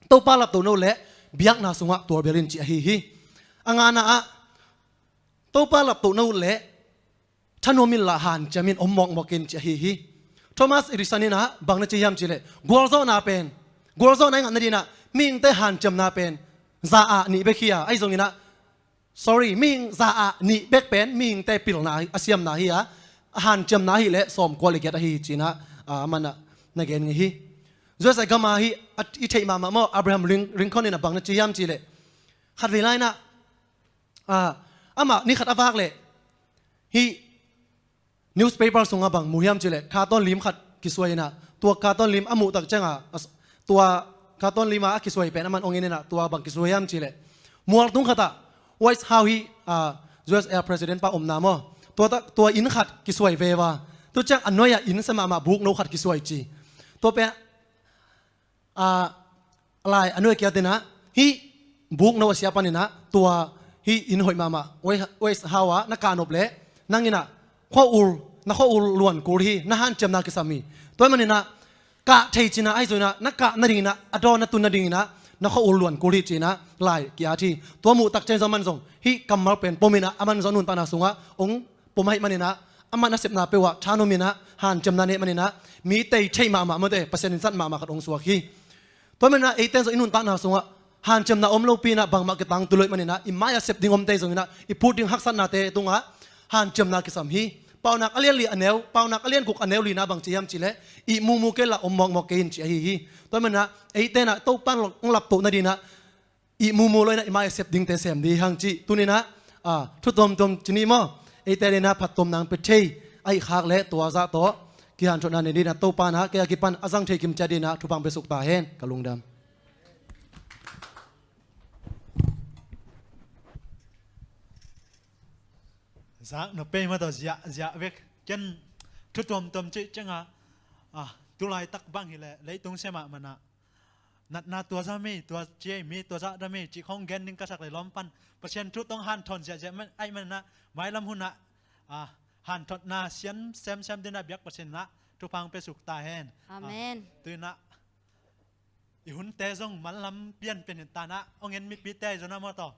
Topa laptohna uh le biakna sungah tualbel in ci ahi hi. A ngana ah Topa laptohna uh le thanuam inla hanciam in om mawkmawk in ci ahi hi. Thomas Edison inah bang na ci hiam cihleh gualzawhna pen gualzawhna i ngatna dinah mihingte hanciamna pen za ah nih bek hi a, ahi zonginah sorry, mihing za ah nih bek pen mihingte pilna a siamna hi a, a hanciamna ahih leh sawmkua le giat ahi hi cinah, ah, amanah na gen ngei hi. U S A gama hi a, i theih mahmah maw, Abraham Lin-, Lincoln inah bang na ci hiam cihleh khatvei lai inah, ah, amah ni khat a vak leh hih newspaper sungah bang mu hiam cihleh carton lim khat kisuai inah, tua carton lim a muh tak ciangah, a s-, tua carton lim a kisuai pen aman ong en inah tua bang kisuai hiam cihleh mualtung khatah White House hi, ah, U S A president pa omna maw, tua tak, tua inn khat kisuai veva. Tu ciang a nuai-ah inn sia mahmah bukno khat kisuai ci. Tua pen a lai a nuai kiat inah hih bukno a sia paninah tua hih inn hoih mahmah White House ah na kah nop leh nang inah khua-ul, na khua-ul luan kul hi, na hanciamna kisam hi. Tua ahih maninah kah thei cinah ahi zonginah na kah nadinginah a dawn na tun nadinginah na khua-ul luan kul hi cinah lai ki-at hi. Tua muh tak ciang zong aman zong hih kammal pen pom inah aman zong a nuntakna sungah ong pom ahih maninah aman a sepna peuhah thanuam inah hanciamna nei maninah mite i theih mahmah mawte Pasian in zat mahmah khat ong suak hi. Tua maninah eite zong i nuntakna sungah hanciamna om lopi inah bangmah kitang tu lo ahih maninah i mai-ah sep ding omte zonginah i phut ding haksatnate tungah hanciamna kisam hi. Paunak a lian li a neu, Paunak a lian guk a neu lina bang ci hiam cihleh ihmu mu kei la om mawkmawk kei in ci ahi hi. Tua maninah eite inah Topa ong laptoh nadinah ihmu mu lo inah i mai-ah sep dingte sem dih hang cih tuninah, ah, thu tuamtuam ci ni maw? Eite dinah phattuam nang pia thei ahih khak leh tua zah tawh kihanthawnna nei dinah Topa inah kei a kipan a zang thei kim ciat dinah thupha ong pia suk ta hen. Ka lungdam. Zak na pei mah tawh ziah, ziah vek. Ken thu tuamtuam cih ciangah, ah, tulaitak bang hileh leitung sia mahmah inah natna tua za mi, tua ci ei mi, tua zah da mi cih khong gen ding ka sak leh lawm pan Pasian thu tawh hanthawn ziahziah man, ahih maninah mailam hunah, ah, hanthotna siam semsem dinah biak Pasian inah thupha ong pia suk ta hen. Amen. Ah, tu inah i hunte zong manlam pianpian in tanah ong en mipite ahi zonah maw tawh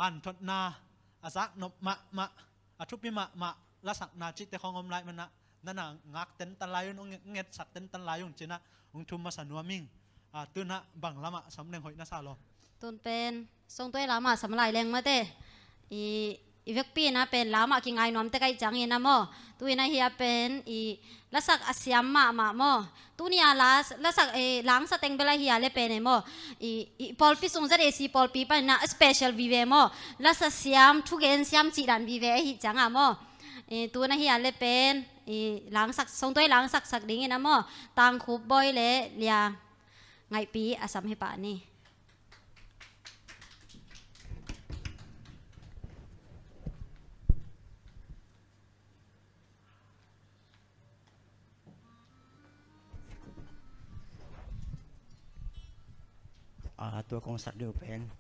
hanthotna a zaknop mahmah, a thupi mahmah lasakna cihte khong om lai manah nana ngak tentan lai un, ong ngetsak tentan lai ung cinah ong thum masa nuam ing. Ah, tunah bang lamah sam leng hoih na sa lawm? Tun pen songtuai lamah sam lai leng mate. I, i vekpi inah pen lamah kingai nuam tek ahih ciangin ah maw, tu inah hia pen i lasak a siam mahmah maw. Tuni a la, lasak, eh, langsa teng bel ahi a le pen e maw, i, i pawlpi sung Z A C pawlpi paninah special vive maw, lasa siam, thugen siam cih dan vive ahih ciangah maw, eh, tu inah hia le pen i langsak, songtuai langsaksak dingin ah maw, Tangkhup Bawi le Lia Ngaihpi a sam hi pah ni. A, tua kong sak deuh pen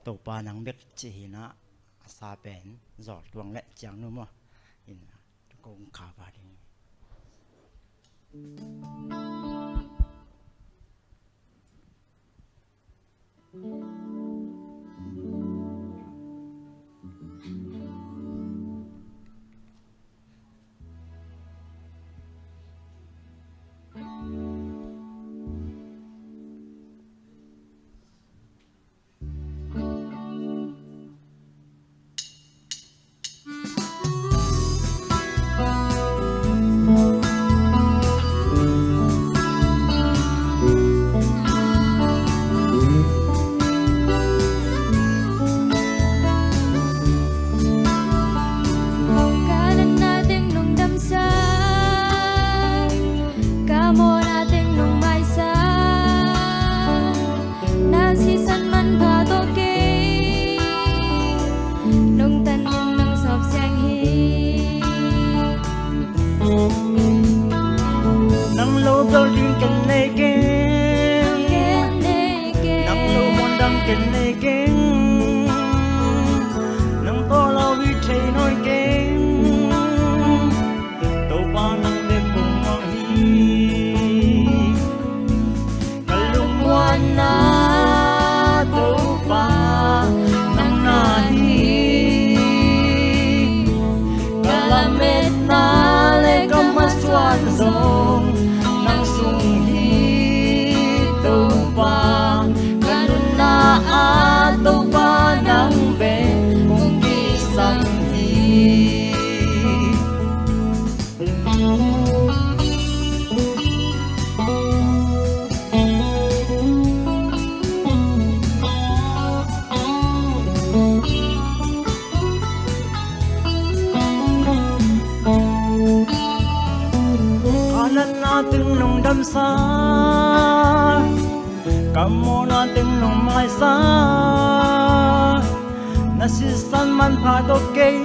Topa nang bek cih hinah, a sa pen Zawltuang le Ciangnu maw? Hinah, tua kong kha va ding. Ka natna teng lungdamsa, ka mawhna teng lungmaisa, na sisan manpha tawh kei lungtang in nong sawp siang hi. Nang lo bel ding ken nei keng, nang lo muan dang ken nei keng, nang tawh lo hi thei nawn keng. Topa nang bek kong mawh hi. Kamsa, ka muhna teng lungmaisa, na sisan manpha tawh kei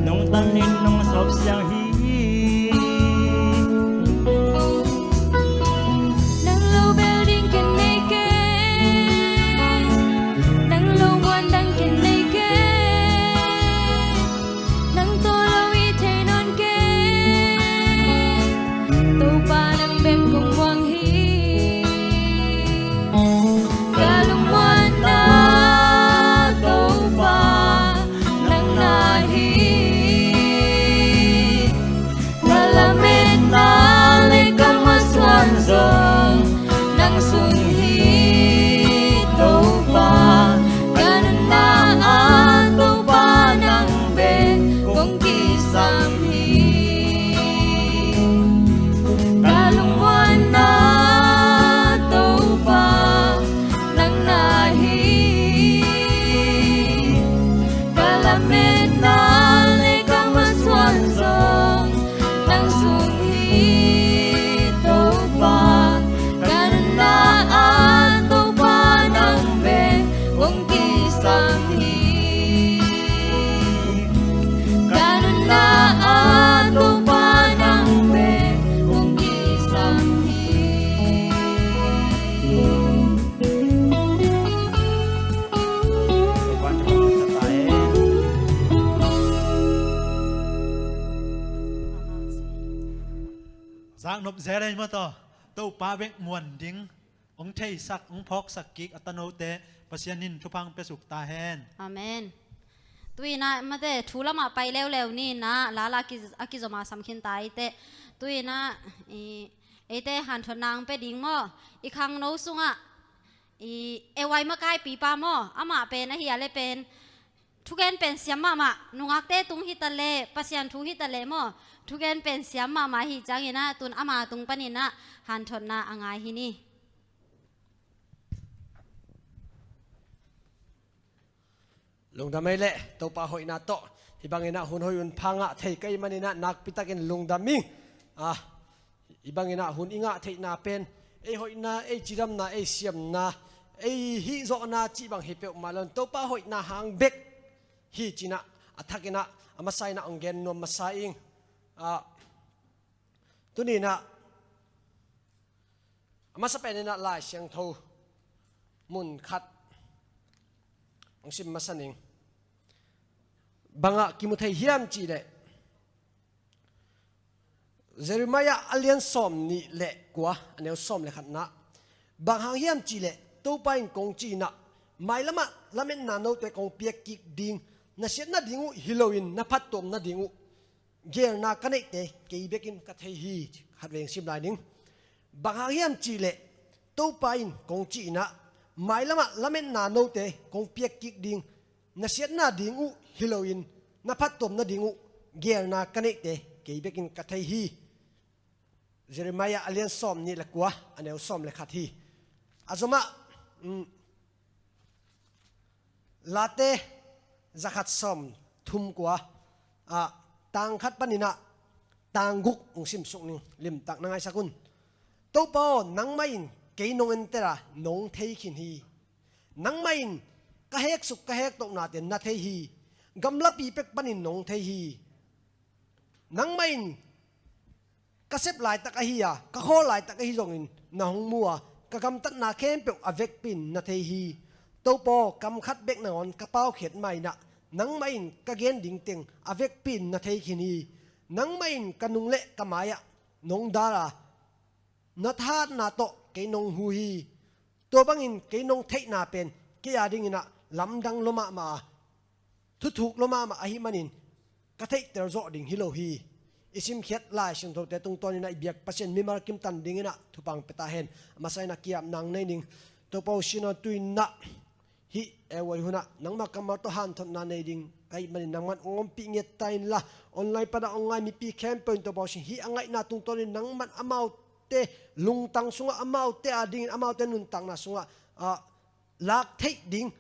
nungtanin nungsawp siang hi. Nang lo bel ding ken nei kei, nang lo muan dang ken nei kei, nang tawh lo i thei nawn kei, Topa nang bek kong muang hi. Ka lungmuanna Topa nang na hi. Ka lametna le ka masuan zong nang sung hi, Topa. Ka nunna ah Topa nang bek kong kisam hi. Ka lungmuanna Topa nang na hi. Ka lametna le ka masuan zong nang sung hi, Topa. Ka nunna ah Topa nang bek kong kisam hi. Ka nunna ah Topa nang bek kong kisam hi. Zaknop zel ei maw taw. Topa bek muan ding hong theisak, hong phawksak kik a tanote Pasian in thupha hong piasuk ta hen. Amen. Tu-in ah mate thu lamah pai leuleu ni-in ah, lala a ki, a kizom a sam khin ta i teh. Tu-in ah i, eite hanthotna hong pia ding maw? I khangno sungah i, e wai makaipipa maw, amah pen ahi a le pen thugen pen siam mahmah, nungakte tung hi ta leh, Pasian thu hi ta leh maw, thugen pen siam mahmah ahi ciangin ah, tu-in ama tung panin ah hanthotna a ngai hi ni. Lungdam ei leh, Topa hoihna tawh hih bangin ah hun hoih hun pha ngah thei ka hih manin ah nakpitakin lungdam ing. Ah, hih bangin ah hun i ngah theihna pen ei hoihna, ei cidamna, ei siamna, ei hihzawhna cih bang hi peuhmah lo-in Topa hoihna hang bek hi ci-in ah a thakin ah a masa in ah hong gen nuam masa ing. Ah, tuni-in ah a masa penin ah Lai Siangtho mun khat hong sim masa ning. Bangah kimu thei hiam cih leh, Jeremiah a lian sawmnih le kua, a neu sawm le khatna. Bang hang hiam cih leh Topa in kong cih in ah, mailamah lametna note kong piak kik ding, na siatna ding uh hi loin na phattuamna ding uh geelna ka neihte kei bekin ka thei hi. Khatvei hong sim lai ning. Bang hang hiam cih leh Topa in kong cih in ah, mailamah lametna note kong piak kik ding, na siatna ding uh hi loin na phattuamna ding uh geelna ka neihte kei bekin ka thei hi. Jeremiah a lian sawmnih le kua, a neu sawm le khat hi. A zomah, um, Late zakhat sawmthum kua, ah, tang khat panin ah tang guk hong simsuk ning, limtak na ngaisak un. Topa aw, nangmah in kei nong entel a, nong thei khin hi. Nangmah in ka heksuk ka hektohnate na thei hi. Gamlapi pek panin nong thei hi. Nangmah in ka sep laitak ahi a, ka khawl laitak ahi zongin na hong mu a, ka gamtatna khempeuh a vekpi-in na thei hi. Topa aw, kam khat bek nangawn ka paukhiat ma-in ah, nangmah in ka gen ding teng a vekpi-in na thei khin hi. Nangmah in ka nung le ka mai-ah nong dal a, na thahatna tawh kei nong hu hi. Tua bangin kei nong theihna pen kei a dingin ah lamdang lua mahmah a, thuthuk lua mahmah ahih manin ka theihtel zawh ding hi lo hi. I simkhiat Lai Siangthote tungtawnin ah i biak Pasian mimal kimtan dingin ah thupha hong pia ta hen. A masa in ah ki-apna hong nei ning. Topa aw, sihna tu-in ah hih, eh, huai hunah nangmah kammal tawh hanthotna nei ding ka hih manin nangman hong ompih ngiat ta inla, online panah hong ngai mipi khempeuh in Topa aw, hih a ngaihna tungtawnin nangman amaute lungtang sungah, amaute a dingin, amaute nuntakna sungah, ah, lak theih ding,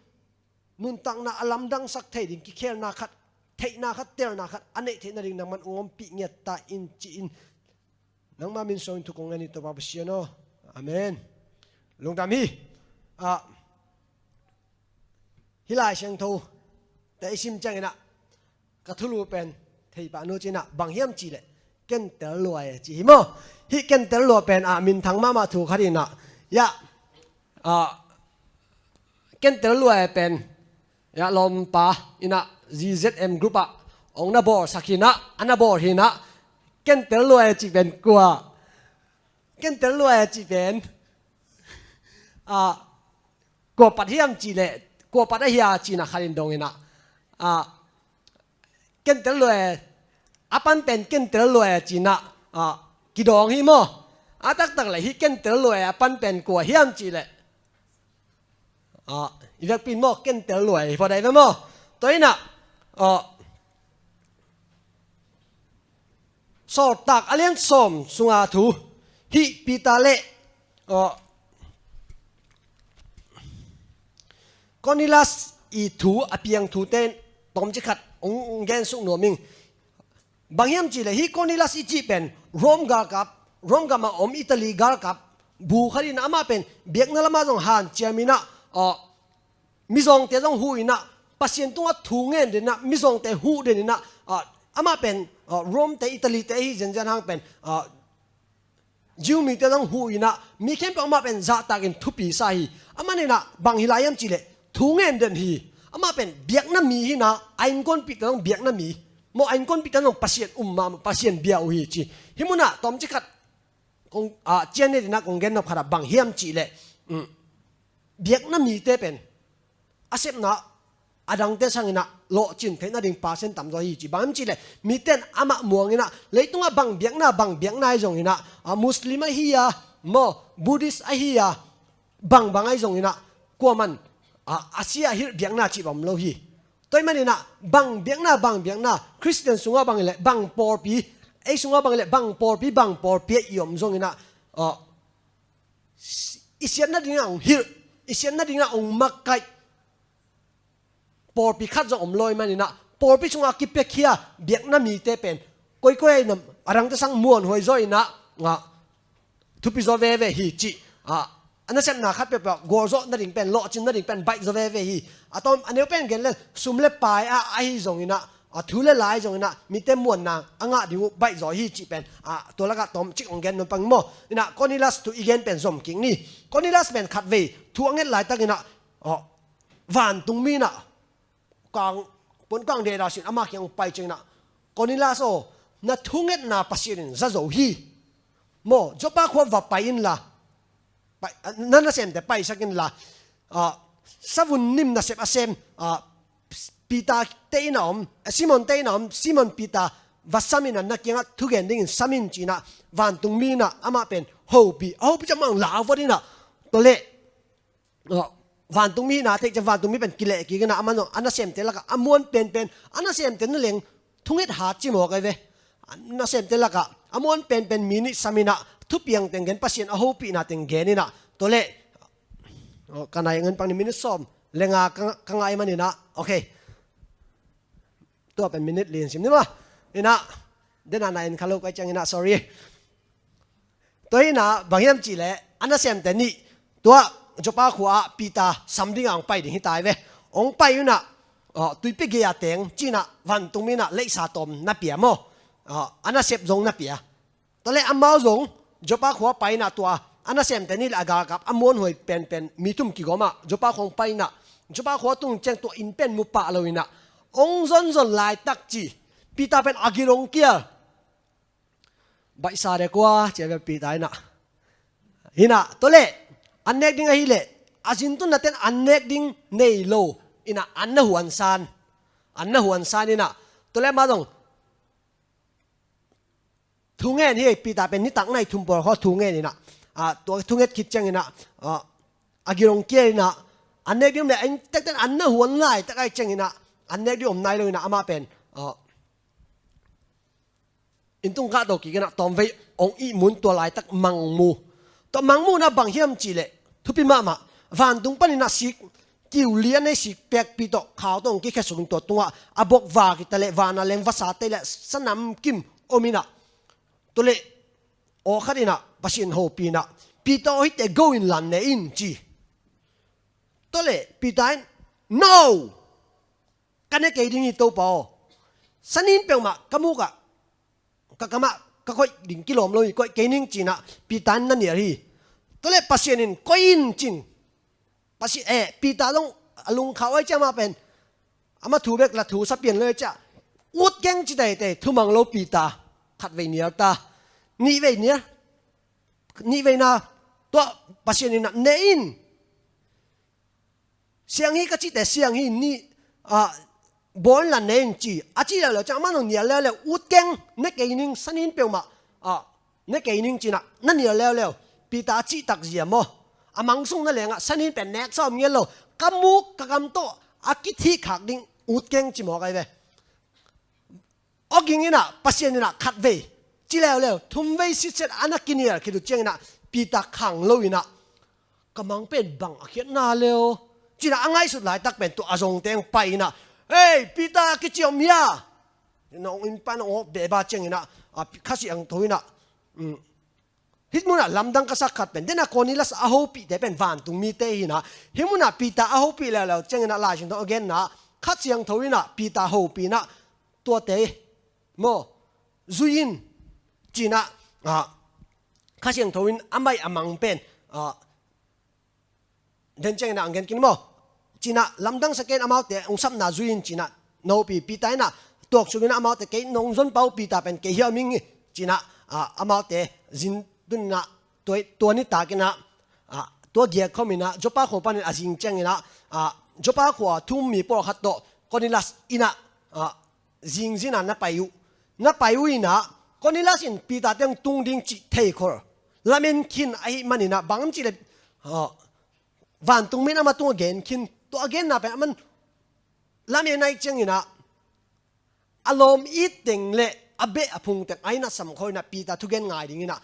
nuntakna a lamdangsak thei ding, kikhelna khat, theihna khat, telna khat a neih theih nading nangman hong ompih ngiat ta in ci-in Nangma min suangin thu kong ngen hi Topa Pasian aw. Amen. Lungdam hi. Ah, hih Lai Siangtho te i sim cianginah ka thulu pen thei pah nu cinah bang hiam cihleh kentel luai ci hi maw? Hih kentel luai pen ah minthang mahmah thu khat inah, ya, ah, kentel luai pen, ya, lawmpa inah Z Z M group ah ong na bawlsak hinah, a na bawl hinah, kentel luai cih pen kua? Kentel luai cih pen, ah, kua pat hiam cihleh, kua pat ahia cinah khat in dong inah, ah, kentel luai, a pan pen kentel luai cinah, ah, kidawng hi maw? A taktak le hih kentel luai a pan pen kua hiam cihleh, ah, i vekpi in maw, kentel luai hi phot ai ve maw? Tua inah, ah, Sawltak a lian sawm sunga thu, hih Peter le, ah, Cornelius i thu a piang thute tawmcik khat ong, ong gensuk nuam ing. Bang hiam cihleh hih Cornelius i cih pen Rome galkap, Rome gam a om Italy galkap bu khat in amah pen biakna lamah zong hanciam inah, ah, mizawngte zong huh inah, Pasian tungah thu ngen den inah, mizawngte huh den inah, ah, amah pen, ah, Rome te, Italy te ahi zenzen hang pen, ah, Jew mite zong huh inah, mi khempeuh amah pen zahtakin thupi sa hi. Amah inah bang hi lai hiam cihleh thu ngen den hi. Amah pen biakna mi hinah, a innkuanpihte zong biakna mi maw, a innkuanpihte zong Pasian um mahmah, Pasian bia uh hi ci. Hih munah tawmcik khat kong, ah, cian ne dinah kong gennop khatah bang hiam cihleh, um, biakna mite pen a sepna a dangte sanginah lawhcin theih nading percent tamzaw hi ci. Bang hiam cihleh mite in amah muanginah leitungah bang biakna, bang biakna ahi zonginah, ah, Muslim ahi a maw, Buddhist ahi a, bangbang ahi zonginah kuaman, ah, a sia a hilh biakna cih bang om lo hi. Tua ahih maninah bang biakna, bang biakna, Khristian sungah bang hileh bang pawlpi, ei sungah bang hileh bang pawlpi, bang pawlpi ah i om zonginah, ah, i siat nadingah hong hilh, i siat nadingah hong makaih pawlpi khat zong om lo ahih maninah, pawlpi sungah kipiakhia biakna mite pen koikoi a inah a dangte sang muanhuai zaw inah, ah, thupi zaw veve hi cih, ah, a nasepna khat peuhpeuh gualzawh nading pen, lawhcin nading pen baih zaw veve hi. A tawm a neu pen gen le sum le pai ah ahi zonginah, a thu le lai zonginah mite muanna a ngah ding uh baih zaw hi cih pen, ah, tua lakah tawmcik hong gen nuam pang maw? Inah Cornelius thu i gen pen zom kik ni. Cornelius pen khatvei thu a nget laitakinah, ah, vantungmi inah kang, puan kang deda sin ama kiang pai cianginah, Cornelius aw, na thungetna Pasian in za zo hi. Maw, Joppa khua va pai inla, pai, na nasemte paisak inla, ah, savun nim nasep a sem, ah, Peter te inn a om, Simon te inn a om, Simon Peter va sam inah na kiangah thugen dingin sam in cinah vantungmi inah amah pen hopih, a hopih ciang amah hong lau vot inah, tua leh, ah, vantungmi na theih ciang vantungmi pen kileh kik inah amah zong a nasemte lakah a muan penpen, a nasemte na leng thunget hat ci mawk ai ve. A nasemte lakah a muan penpen mi nih sam inah thupiang teng gen, Pasian a hopihna teng gen inah, tua leh, oh, ka nai ngan pang ni, minute sawm le nga ka, ka ngai maninah, okay. Tua pen minute li in sim ni maw? Inah, dena na en kha lo kai cianginah, sorry. Tua hinah bang hiam cihleh a nasemte nih tua Joppa khua ah Peter sam dingah hong pai ding hi tai ve. Hong pai unah, ah, tuipi gei-a teng cinah vantungmi inah leihsa tawm na pia maw? Ah, a nasep zong na pia. Tua leh amau zong Joppa khua pai inah tua a nasemte nih le a galkap a muanhuai penpen mi thum kigawmah Joppa khua hong pai inah, Joppa khua tung ciang tua inn pen mu pah lo inah hong zonzon laitak ci, Peter pen a gil hong kial. Baihsa dek ua, ci a bia Peter inah. Hinah, tua leh an nek ding ahih leh a zin tun na ten an nek ding nei lo inah an na huansan. An na huansan inah, tua leh amah zong thungen hi. Peter pen nitak nai thum pawl khawng thungen inah, ah, tua thunget khit cianginah, ah, a gil hong kial inah, an nek ding om leh a inntekten an na huan laitak ahih cianginah an nek ding om nai lo inah amah pen, ah, inn tung kahto kik inah tawmvei hong ihmun, tua laitak mangmu. Tua mangmu inah bang hiam cihleh thupi mahmah, vantung paninah sik kiu lian ei sik pekpi tawh khau tawh hong kikhia suk in tua tungah a bok va kita leh vana leng vasate leh sanam kim om inah, tua leh aw khat in ah Pasian hopih in ah, Peter aw, hihte go in lan ne in ci. Tua leh Peter in, no, ka ne kei ding hi Topa aw. Sanin peuhmah ka muk ah, ka kam ah ka koih ding kilawm lo hi, koih kei ning ci in ah Peter in na nial hi. Tua leh Pasian in koih in ci in, Pasi-, eh, Peter zong a lungkham ai ciang mah pen, amah thu bek la thu sa pian lo ai ciang, ut keng ci teitei, thumang lo Peter, khatvei nial ta, nihvei nial, nihveina, tua Pasian in ah ne in, siang hi ka cihte siang hi, ni, ah, bawl in lan ne in ci. A cih leuleu ciang amah in hong nial leuleu, ut keng, ne kei ning, sanin peuhmah, ah, ne kei ning ci in ah na nial leuleu. Peter a cih takzia maw, a mang sung na leng ah sanin pen neksa om ngel lo, ka muk ka kam tawh a kithih khak ding, ut keng ci mawk ai ve. Aw ging in ah Pasian in ah khatvei ci leuleu, thumvei sitset a na kinial khit uh ciang in ah Peter khang lo in ah, ka mang pen bang a khiatna le aw ci in ah a ngaihsut laitak pen tua a zong teng pai in ah, hei Peter, kici om hia? Nong inn pan nong awk beba ciang in ah, ah, Kha Siangtho in ah, um, hih mun ah lamdang ka sak khat pen, den a Cornelius a hopihte pen vantung mite hi in ah, hih mun ah Peter a hopih leuleu ciang in ah Lai Siangtho a genna, Kha Siangtho in ah Peter hopih in ah, tuate maw, zui in ci in ah, ah, Kha Siangtho in a mai a mang pen, ah, den ciang in ah hong gen khin maw, ci in ah lamdang sa kei in, amaute hong sapna zui in ci in ah, na hopih Peter in ah tuaksuk in ah, amaute, kei nong zon pa uh Peter pen kei hi a om ing hi ci in ah, ah, amaute zin tun in ah, tua, tua nitak in ah, ah, tua giak khawm in ah Joppa khua panin a zing ciang in ah, ah, Joppa khua thu um mi pawlkhat tawh Cornelius inn ah, ah, zingzin a na pai uh. Na pai uh in ah Cornelius in Peter te hong tung ding cih theikhol lamen khin ahih man in ah, bang hiam cih leh, ah, vantung mi in amah tungah gen khin, tua a genna pen aman lamen ahih ciang in ah, a lawm it teng leh a beh a phung teng a inn ah samkhawh in ah Peter thugen ngai ding in ah,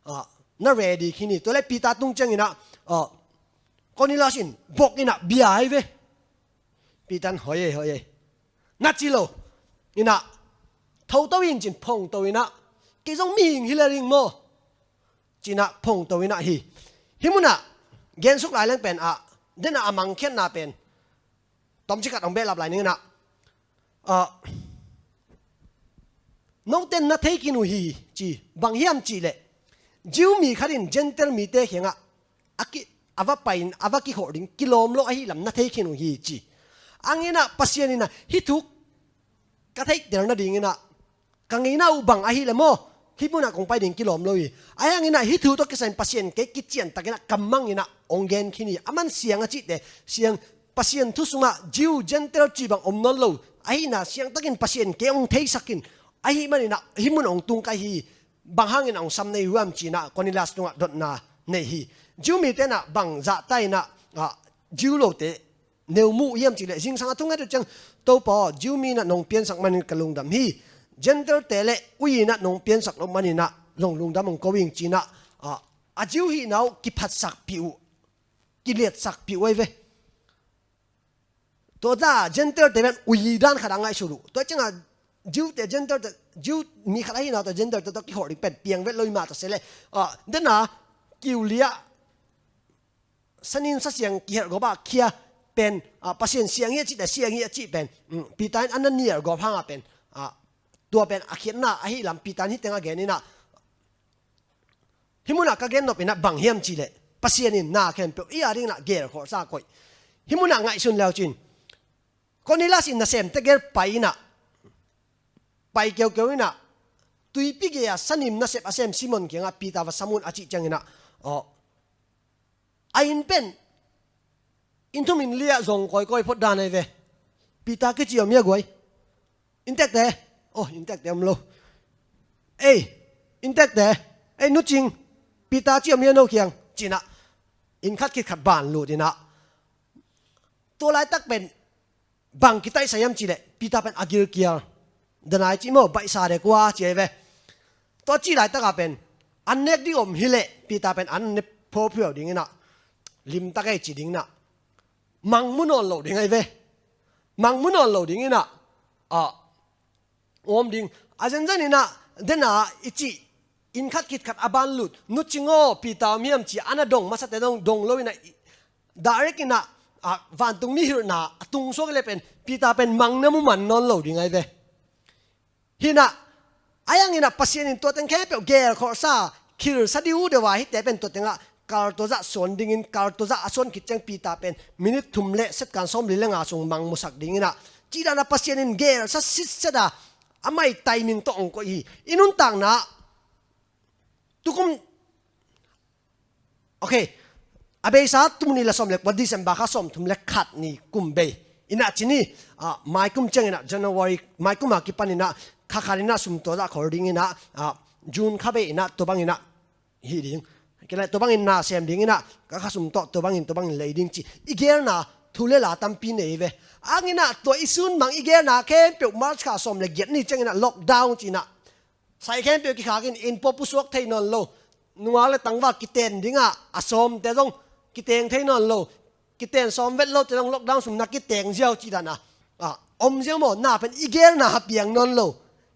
ah, na ready khin hi. Tua leh Peter tung ciang in ah, ah, Cornelius in bok in ah bia ai ve. Peter in, hoi ei, hoi ei, na ci lo in ah, tho to in ci in phongto in ah, kei zong mihing hi lel ing maw ci in ah phongto in ah hi. Hih mun ah gensuk lai leng pen ah, den ah a mangkhiatna pen, tomcik khat hong behlap lai ning in ah, ah, note in na thei khin uh hi ci, bang hiam cih leh Jew mi khat in Gentile mite kiangah a ki, a va pai in a va kikhol ding kilawm lo ahih lam na thei khin uh hi ci. Hang in ah Pasian in ah hih thu ka theihtel nading in ah, ka ngeina uh bang ahih leh maw, hih mun ah kong pai ding kilawm lo hi. Ahih hangin ah hih thu tawh kisai in Pasian kei kician takin ah ka mang in ah hong gen khin hi. Aman siang a cihte, siang, Pasian thu sungah Jew, Gentile cih bang om nawn lo ahihna, siang takin Pasian kei hong theisak in, ahih manin ah hih mun hong tung ka hi hi. Bang hangin ah hong sam na hi uh hiam ci in ah Cornelius tungah dotna nei hi. Jew mite in ah bang zahta in ah, ah, Jew lote neu muh hiam cih leh, zingsang a thunget uh ciang, Topa aw, Jew mi in ah nong piansak manin ka lungdam hi. Gentile te leh ui in ah nong piansak loh manin ah zong lungdam hong ko ing ci in ah, ah, a Jew hihna uh kiphatsakpih uh, kiliatsakpih uh ai ve. Tua ta Gentile te pen ui dan khat a ngaihsut uh. Tua ciangah Jew te, Gentile te, Jew mi khat ahihna tawh Gentile te tawh kikhol ding pen piang vet lo hi mah ta se leh, ah, den a kiu liah, sanin sa siang kihelh gawp a khia pen, ah, Pasian siang hi a cihte siang hi a cih pen, mm, Peter in a na nial gawp hang a pen, ah, tua pen a khiatna ahih lam Peter in hih teng a gen in ah, hih mun ah ka gen nop in ah bang hiam cih leh, Pasian in na khempeuh i a ding in ah gelkholhsa koih. Hih mun ah ngaihsun le uh cin, Cornelius in nasemte gel pai in ah, pai keukeu in ah, tuipi gei-a sanim nasep a sem Simon kiangah Peter va sam un a cih ciang in ah, aw, a inn pen inn thum inn li ah zong kawikawi phot dan ai ve. Peter kici om hia guai? Inntekte, aw, inntekte om lo. Ei, inntekte, ei, Nu Cing, Peter ci om hia no kiang? Ci in ah inn khat khit khat ban lut in ah, tua laitak pen bang kitaihsa hiam cih leh, Peter pen a gilkial. Danai cih maw, baihsa dek uh a ci ai ve. Tua cih laitak a pen an nek ding om hi leh Peter pen an ne phophiau ding in ah, limtak ei ci ding in ah, mang mu nawn lo ding ai ve. Mang mu nawn lo ding in ah, ah, om ding. A zenzen in ah, den a i cih inn khat khit khat a ban lut, nu cing aw, Peter om hiam ci a na dong masate dong, dong lo in ah, direct in ah, ah, vantung mi hilhna a tung suak le pen Peter pen mang na mu man nawn lo ding ahi ve. Hi in ah, a hi hangin ah Pasian in tua teng khempeuh gelkholhsa, khilsa diudeu a, hihte pen tua tengah kal tua zah suan dingin, kal tua zah a suan khit ciang Peter pen minit thum le second sawmli le nga sung mang musak ding in ah, cih dan a Pasian in gelsa sitset a, a mai timing tawh hong koih hi. I nuntakna ah tukum, ok, a beisa tul nih le sawm le kua, December kha sawmthum le khat ni kum bei in ah ci ni, ah, mai kum ciang in ah January, mai kum a kipan in ah kha khat in ah sum tua zah khol ding in ah, ah, June kha bei in ah tua bang in ah hi ding. Kei le tua bangin na sem ding in ah, ka kha sum tawh tua bangin, tua bangin lei ding ci. I gelna thu le la tampi nei ve. Hang in ah tua i sun mang i gelna khempeuh March kha sawm le giat ni ciang in ah lockdown ci in ah, sai khempeuh kikhak in, inn pua pusuak thei nawn lo. Nungak le tangval kiten ding ah, a sawmte zong kiteng thei nawn lo. Kiten sawm vet lote zong lockdown sung na kiteng ziau cih dan a, ah, om ziau maw, na pen i gelna a piang nawn lo.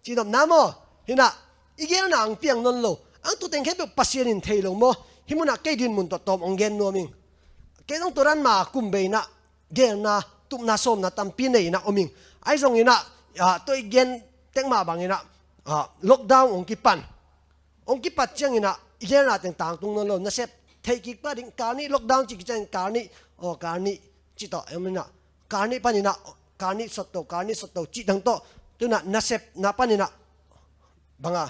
Cih nopna maw, hi in ah, i gelna hong piang nawn lo. Hang tua teng khempeuh Pasian in thei lo maw. Hih mun ah kei dinmun tawh tawm hong gen nuam ing. Kei zong tua dan mah kum bei in ah, gelna, tupna, sawmna tampi nei in ah om ing. Ahi zongin ah, ah, tua i gen tek mah bangin ah, ah, lockdown hong kipan. Hong kipat ciang in ah, i gelna teng tangtung nawn lo, nasep thei kik pah ding, kal nih lockdown cih ciang kal nih, aw, kal nih cih tawh, em in ah, kal nih pan in ah, kal nih sotto, kal nih sotto cih tang tawh, tu in ah nasepna pan in ah, bang a,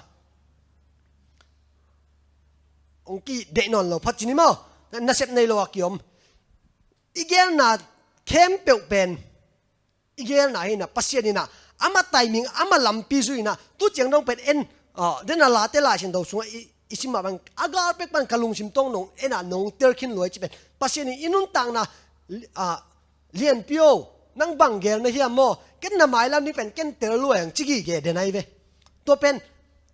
hong kideih nawn lo phat ci ni maw, nasep nei lo a kiom. I gelna khempeuh pen, i gelna hi in ah, Pasian in ah, amah timing, amah lampi zui in ah, tu ciang dong pen en, ah, den a Late Lai Siangtho sungah i, i sim mah bang, a gal pek pan ka lungsim tawh nong en a, nong tel khin lua hi ci pen. Pasian in i nuntakna, ah, lianpi aw, nang bang gel na hiam maw, ken na mailam ding pen ken tel lua hi hang ci gige den ahi ve. Tua pen,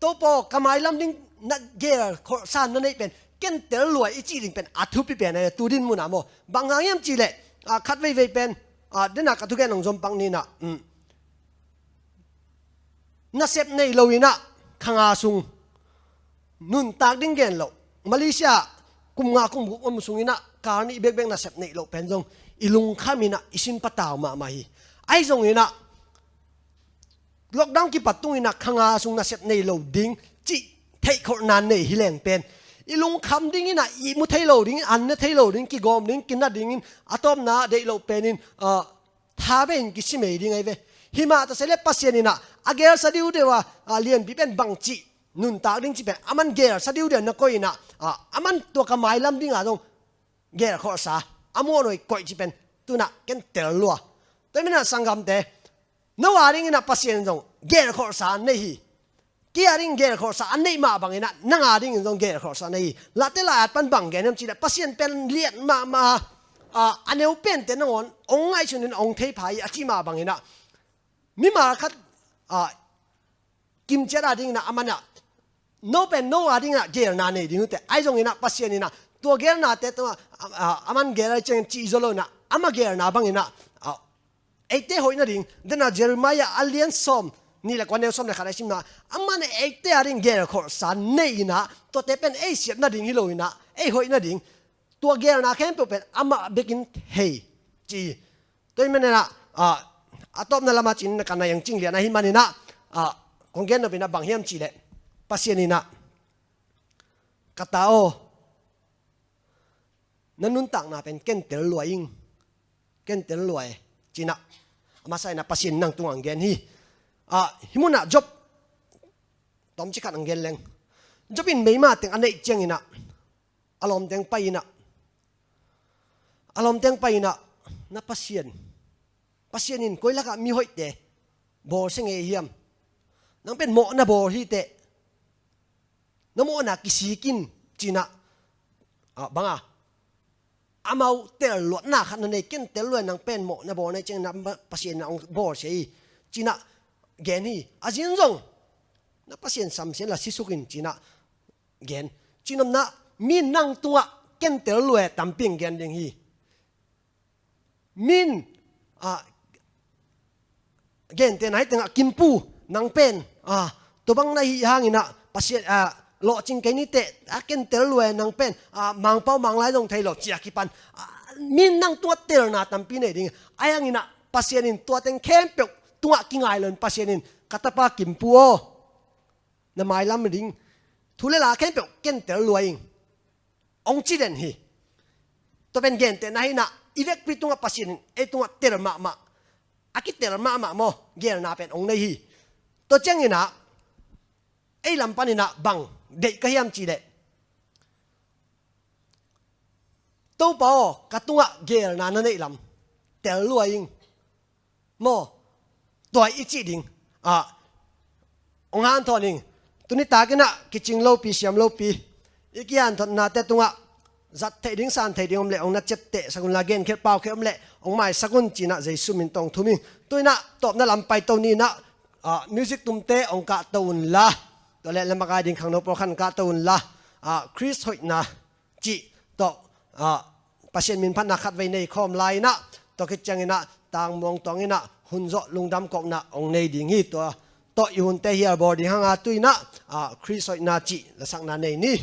Topa aw, ka mailam ding na gelkholhsa na neih pen ken tel lua hi ci ding pen a thupi pen ahi ve, tu dinmun ah maw. Bang hang hiam cih leh, ah, khat veivei pen, ah, den a ka thugen hong zom pak ni in ah, um, nasep nei lo in ah, kha nga sung nuntak ding gen lo. Malaysia kum nga kum guk om sung in ah, kal nih bekbek nasep neih loh pen zong i lungkham in ah, i sin patau mahmah hi. Ahi zongin ah, lockdown kipat tung in ah, kha nga sung nasep nei lo ding cih theihkholhna nei hi leng pen, i lungkham ding in ah, ihmu thei lo ding, an ne thei lo ding, kigawm ding, kina ding in, a tawpna deih loh pen in, ah, tha bei in kisimei ding ahi ve. Hi mah ta se le Pasian in ah, a gelsa diudeu a, ah, lianpi pen bang cih nuntak ding cih pen, aman gelsa diudeu na koih in ah, ah, aman tua ka mailam ding a zong gelkholhsa, a muan hoih koih cih pen, tu in ah ken tel lua. Tua hi in ah sanggamte, no a ding in ah Pasian zong gelkholhsa nei hi. Kei a ding gelkholhsa a neih mah bang in ah, nang a ding in zong gelkholhsa nei hi. Late Lai At pan bang gen hiam cih leh, Pasian pen liat mahmah, ah, a neu pente nangawn hong ngaihsun in hong thei pha hi a cih mah bang in ah, mimal khat, ah, kimciat a ding in ah, aman ah, no pen no a ding in ah gelna nei ding uh teh. Ahi zongin ah Pasian in ah, tua gelnate tungah, ah, ah, aman gel a ciang cih zaw lo in ah, amah gelna bang in ah, ah, eite hoih nading, den a Jeremiah a lian sawm nih le kua, neu sawm le khat a i sim na, aman eite a ding gelkholhsa nei in ah, tuate pen ei siat nading hi lo in ah, ei hoih nading, tua gelna khempeuh pen amah bek in hei ci. Tua hi manin ah, ah, a tawpna lam a cin na ka na yang cing lian ahi manin ah, ah, kong gen nop in ah bang hiam cih leh, Pasian in ah, ka ta aw, na nuntakna pen ken tel lua ing, ken tel lua e, ci in ah, a masa in ah Pasian in nang tungah hong gen hi. Ah, hih mun ah Job, tawmcik khat hong gen leng. Job in meima teng a neih ciang in ah, a lawm teng pai in ah, a lawm teng pai in ah, na Pasian, Pasian in koi lakah mi hoihte bawl sia ngei hiam? Nang pen mawh na bawl hi teh, na mawhna kisik in, ci in ah, ah, bang a, amau tel luatna khat na nei, ken tel lua, nang pen mawh na bawl na hi ciang na Pasian in ah hong bawl sia hi, ci in ah gen hi. A zin zong, na Pasian samsia in la sisuk in, ci in ah gen. Cih nopna, mi in nang tungah ken tel lua e tampi hong gen ding hi. Mi in, ah, gente na hi tengah, Kimpu, nang pen, ah, tua bang na hih hangin ah, Pasian, ah, lawhcing kei ni teh, a ken tel lua e, nang pen, a, Mangpau Manglai zong thei lo, ci a kipan, a, mi in nang tungah telna tampi nei ding. Ahi hangin ah Pasian in tua teng khempeuh tungah kingai lo in Pasian in, ka tapa Kimpu aw, na mailam ding thu le la khempeuh ken tel lua ing, hong ci den hi. Tua pen gentehna hi in ah, i vekpi tungah Pasian in ei tungah tel mahmah, a kitel mahmah maw, geelna pen hong nei hi. Tua ciangin ah ei lam panin ah bang deih ka hiam cih leh, Topa aw, ka tungah geelna na neih lam tel lua ing maw, tua i cih ding, a, hong hanthawn ing. Tuni takin ah kicing lopi, siam lopi, i kihanthotnate tungah zat theih ding, san theih ding om leh, hong na ciaptehsak un la, genkhiat paukhiat om leh hong maisak un, ci in ah Jesu min tawh hong thum ing. Tu in ah tawpna lam paito ni in ah, a, music tumte hong kahto un la, tua leh la makai ding khangno pawlkhat hong kahto un la, a, Khrist hoihna cih tawh, a, Pasian min phatna khatvei nei khawm lai in ah, tua khit ciangin ah tangmuang tuang in ah hun zawh lungdam kawkna hong nei ding hi. Tua tawh i hunte hial bawl ding hang a, tu in ah, a, Khrist hoihna cih lasakna nei ni.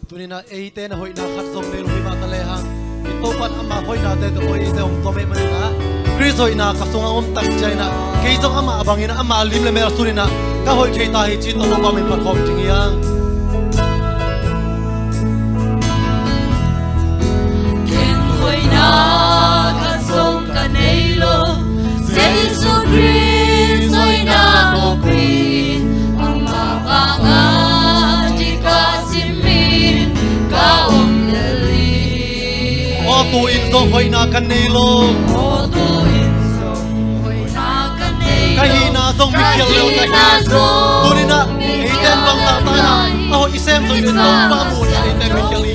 Tuni in ah eite in ah hoihna khat zong nei lo hi mah ta lehang, i Topa'n ama hoihnate tawh eite hong tuam ahih manin ah, Khrist hoihna ka sungah om tak ciangin ah, kei zong amah bangin ah, ama lim le mel sunin ah ka hoih thei ta hi, ci tawh Topa min phat khawm ding hi hang. Ken hoihna khat zong ka nei lo, Jesu Khrist hoihna kawpin, ama vanga dika simin ka om lel hi. Aw, tu-in zong hoihna ka nei lo. Aw, tu-in zong hoihna ka nei lo. Ka hihna zong mikhial lel ka hi. Ka hihna zong, tuni in ah eite in bangzah ta in ah a hoih i sem zo i leh Topa muhna eite mikhial hi.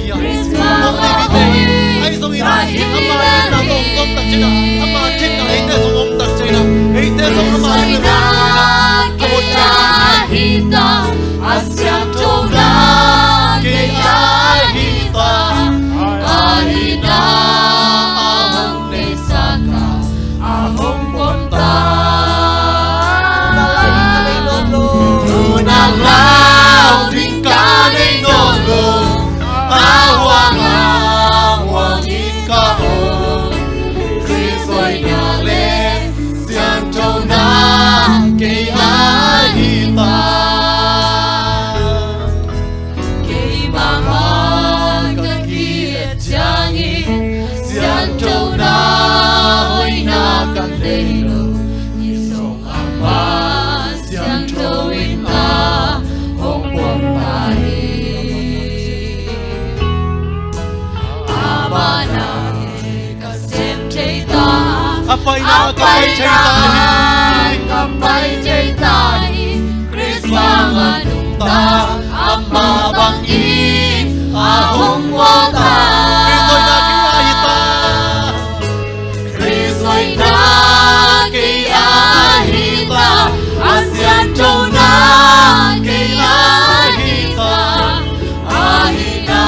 Mawhte mite hi, ahi zongin ama itna tawh om tak ciangin ah, ama thimna eite sung om tak ciangin ah, eite zong ama itna tawh om tak ciangin ah, a hoih ciangin ah, a siangthona kei a hi ta, a hihna a hong neisak a, a hong pom ta. Tuna lau ding ka nei nawn lo, a huang a huang in ka om. Khrist hoihna le siangthona kei a hi ta. Keimah mah ka ki-et ciangin siangthona hoihna ka nei lo, hi zong ama siangtho in a hong pom ta hi. Amah na ka sem thei ta, a paina ka pai thei ta hi. Ka pai thei ta hi. Khrist bang a nungta, amah bangin a hong bawl ta. Khrist hoihna kei a hi ta. Khrist hoihna kei a hi ta, a siangthona kei a hi ta. A hihna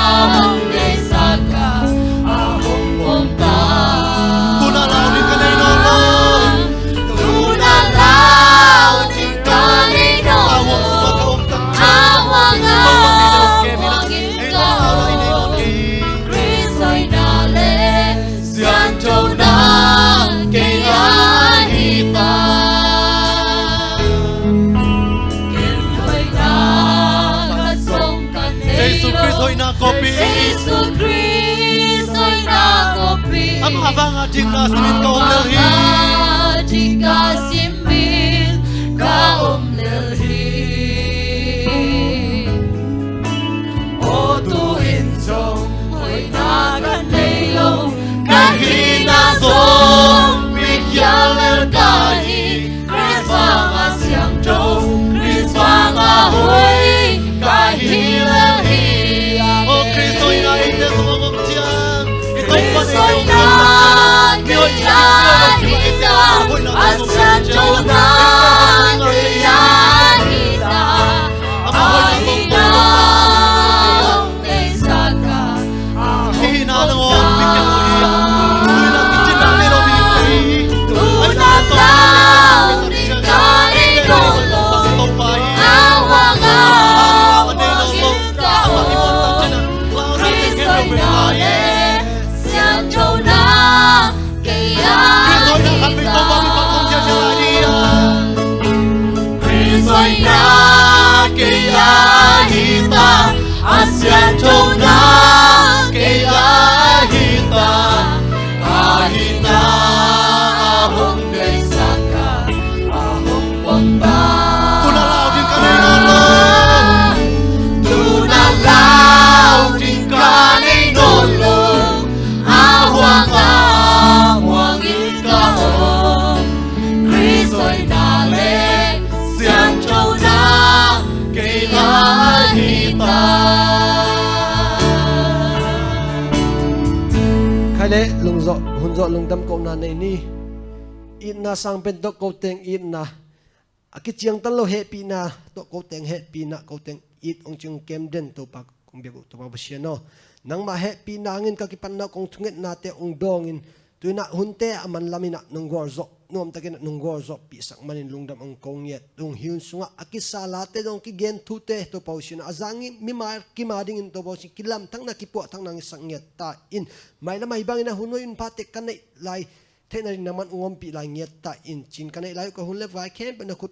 a hong neisak a, a hong pom ta. Tuna lau ding ka nei nawn lo. Tuna lau ding ka nei nawn lo. A huang a huang in ka om. Khrist hoihna le siangthona kei a hi ta. Ken hoihna khat zong ka nei lo. Jesu Khrist hoihna kawpin. Jesu Khrist hoihna kawpin. Amah vanga dikna simin ka om lel hi. Amah vanga dikna simin ka om lel hi. Aw, tu-in zong hoihna ka nei lo, ka hihna zong mikhial lel ka hi. Khrist bang Tona kei lai hi ta, ka hihna a hong deihsak a, a hong pom ta. Tuna lau ding ka nei nawn lo. Tuna lau ding ka nei nawn lo. A huang a muang in ka om. Khrist hoihna le siangthona kei lai hi ta. Khai le lungzawh, hun zawh lungdam kohna nei ni. Itna sang pen tawh ko teng itna, a kiciangtan lo hehpihna tawh ko teng hehpihna, ko teng it hong cing kem den Topa kong biak uh Topa Pasian aw. Nangmah hehpihna hangin ka kipatna kong thungetnate hong dawngin, tu-in ah hunte a manlamin ah nong gualzawh, nuamtakin ah nong gualzawhpihsak manin lungdam hong ko ngiat ung. Hih hun sungah a kisa late dong kigen thute Topa Pasian aw, a zangin mima kima dingin Topa Pasian kilamthakna kipuahthakna hong hisak ngiat ta in. Mailam ahi bangin ah hun hoih hun phate ka neih lai theihna ding nangman hong ompih lai ngiat ta in. Cin ka neih lai uh ka hun le vai khempeuh na khut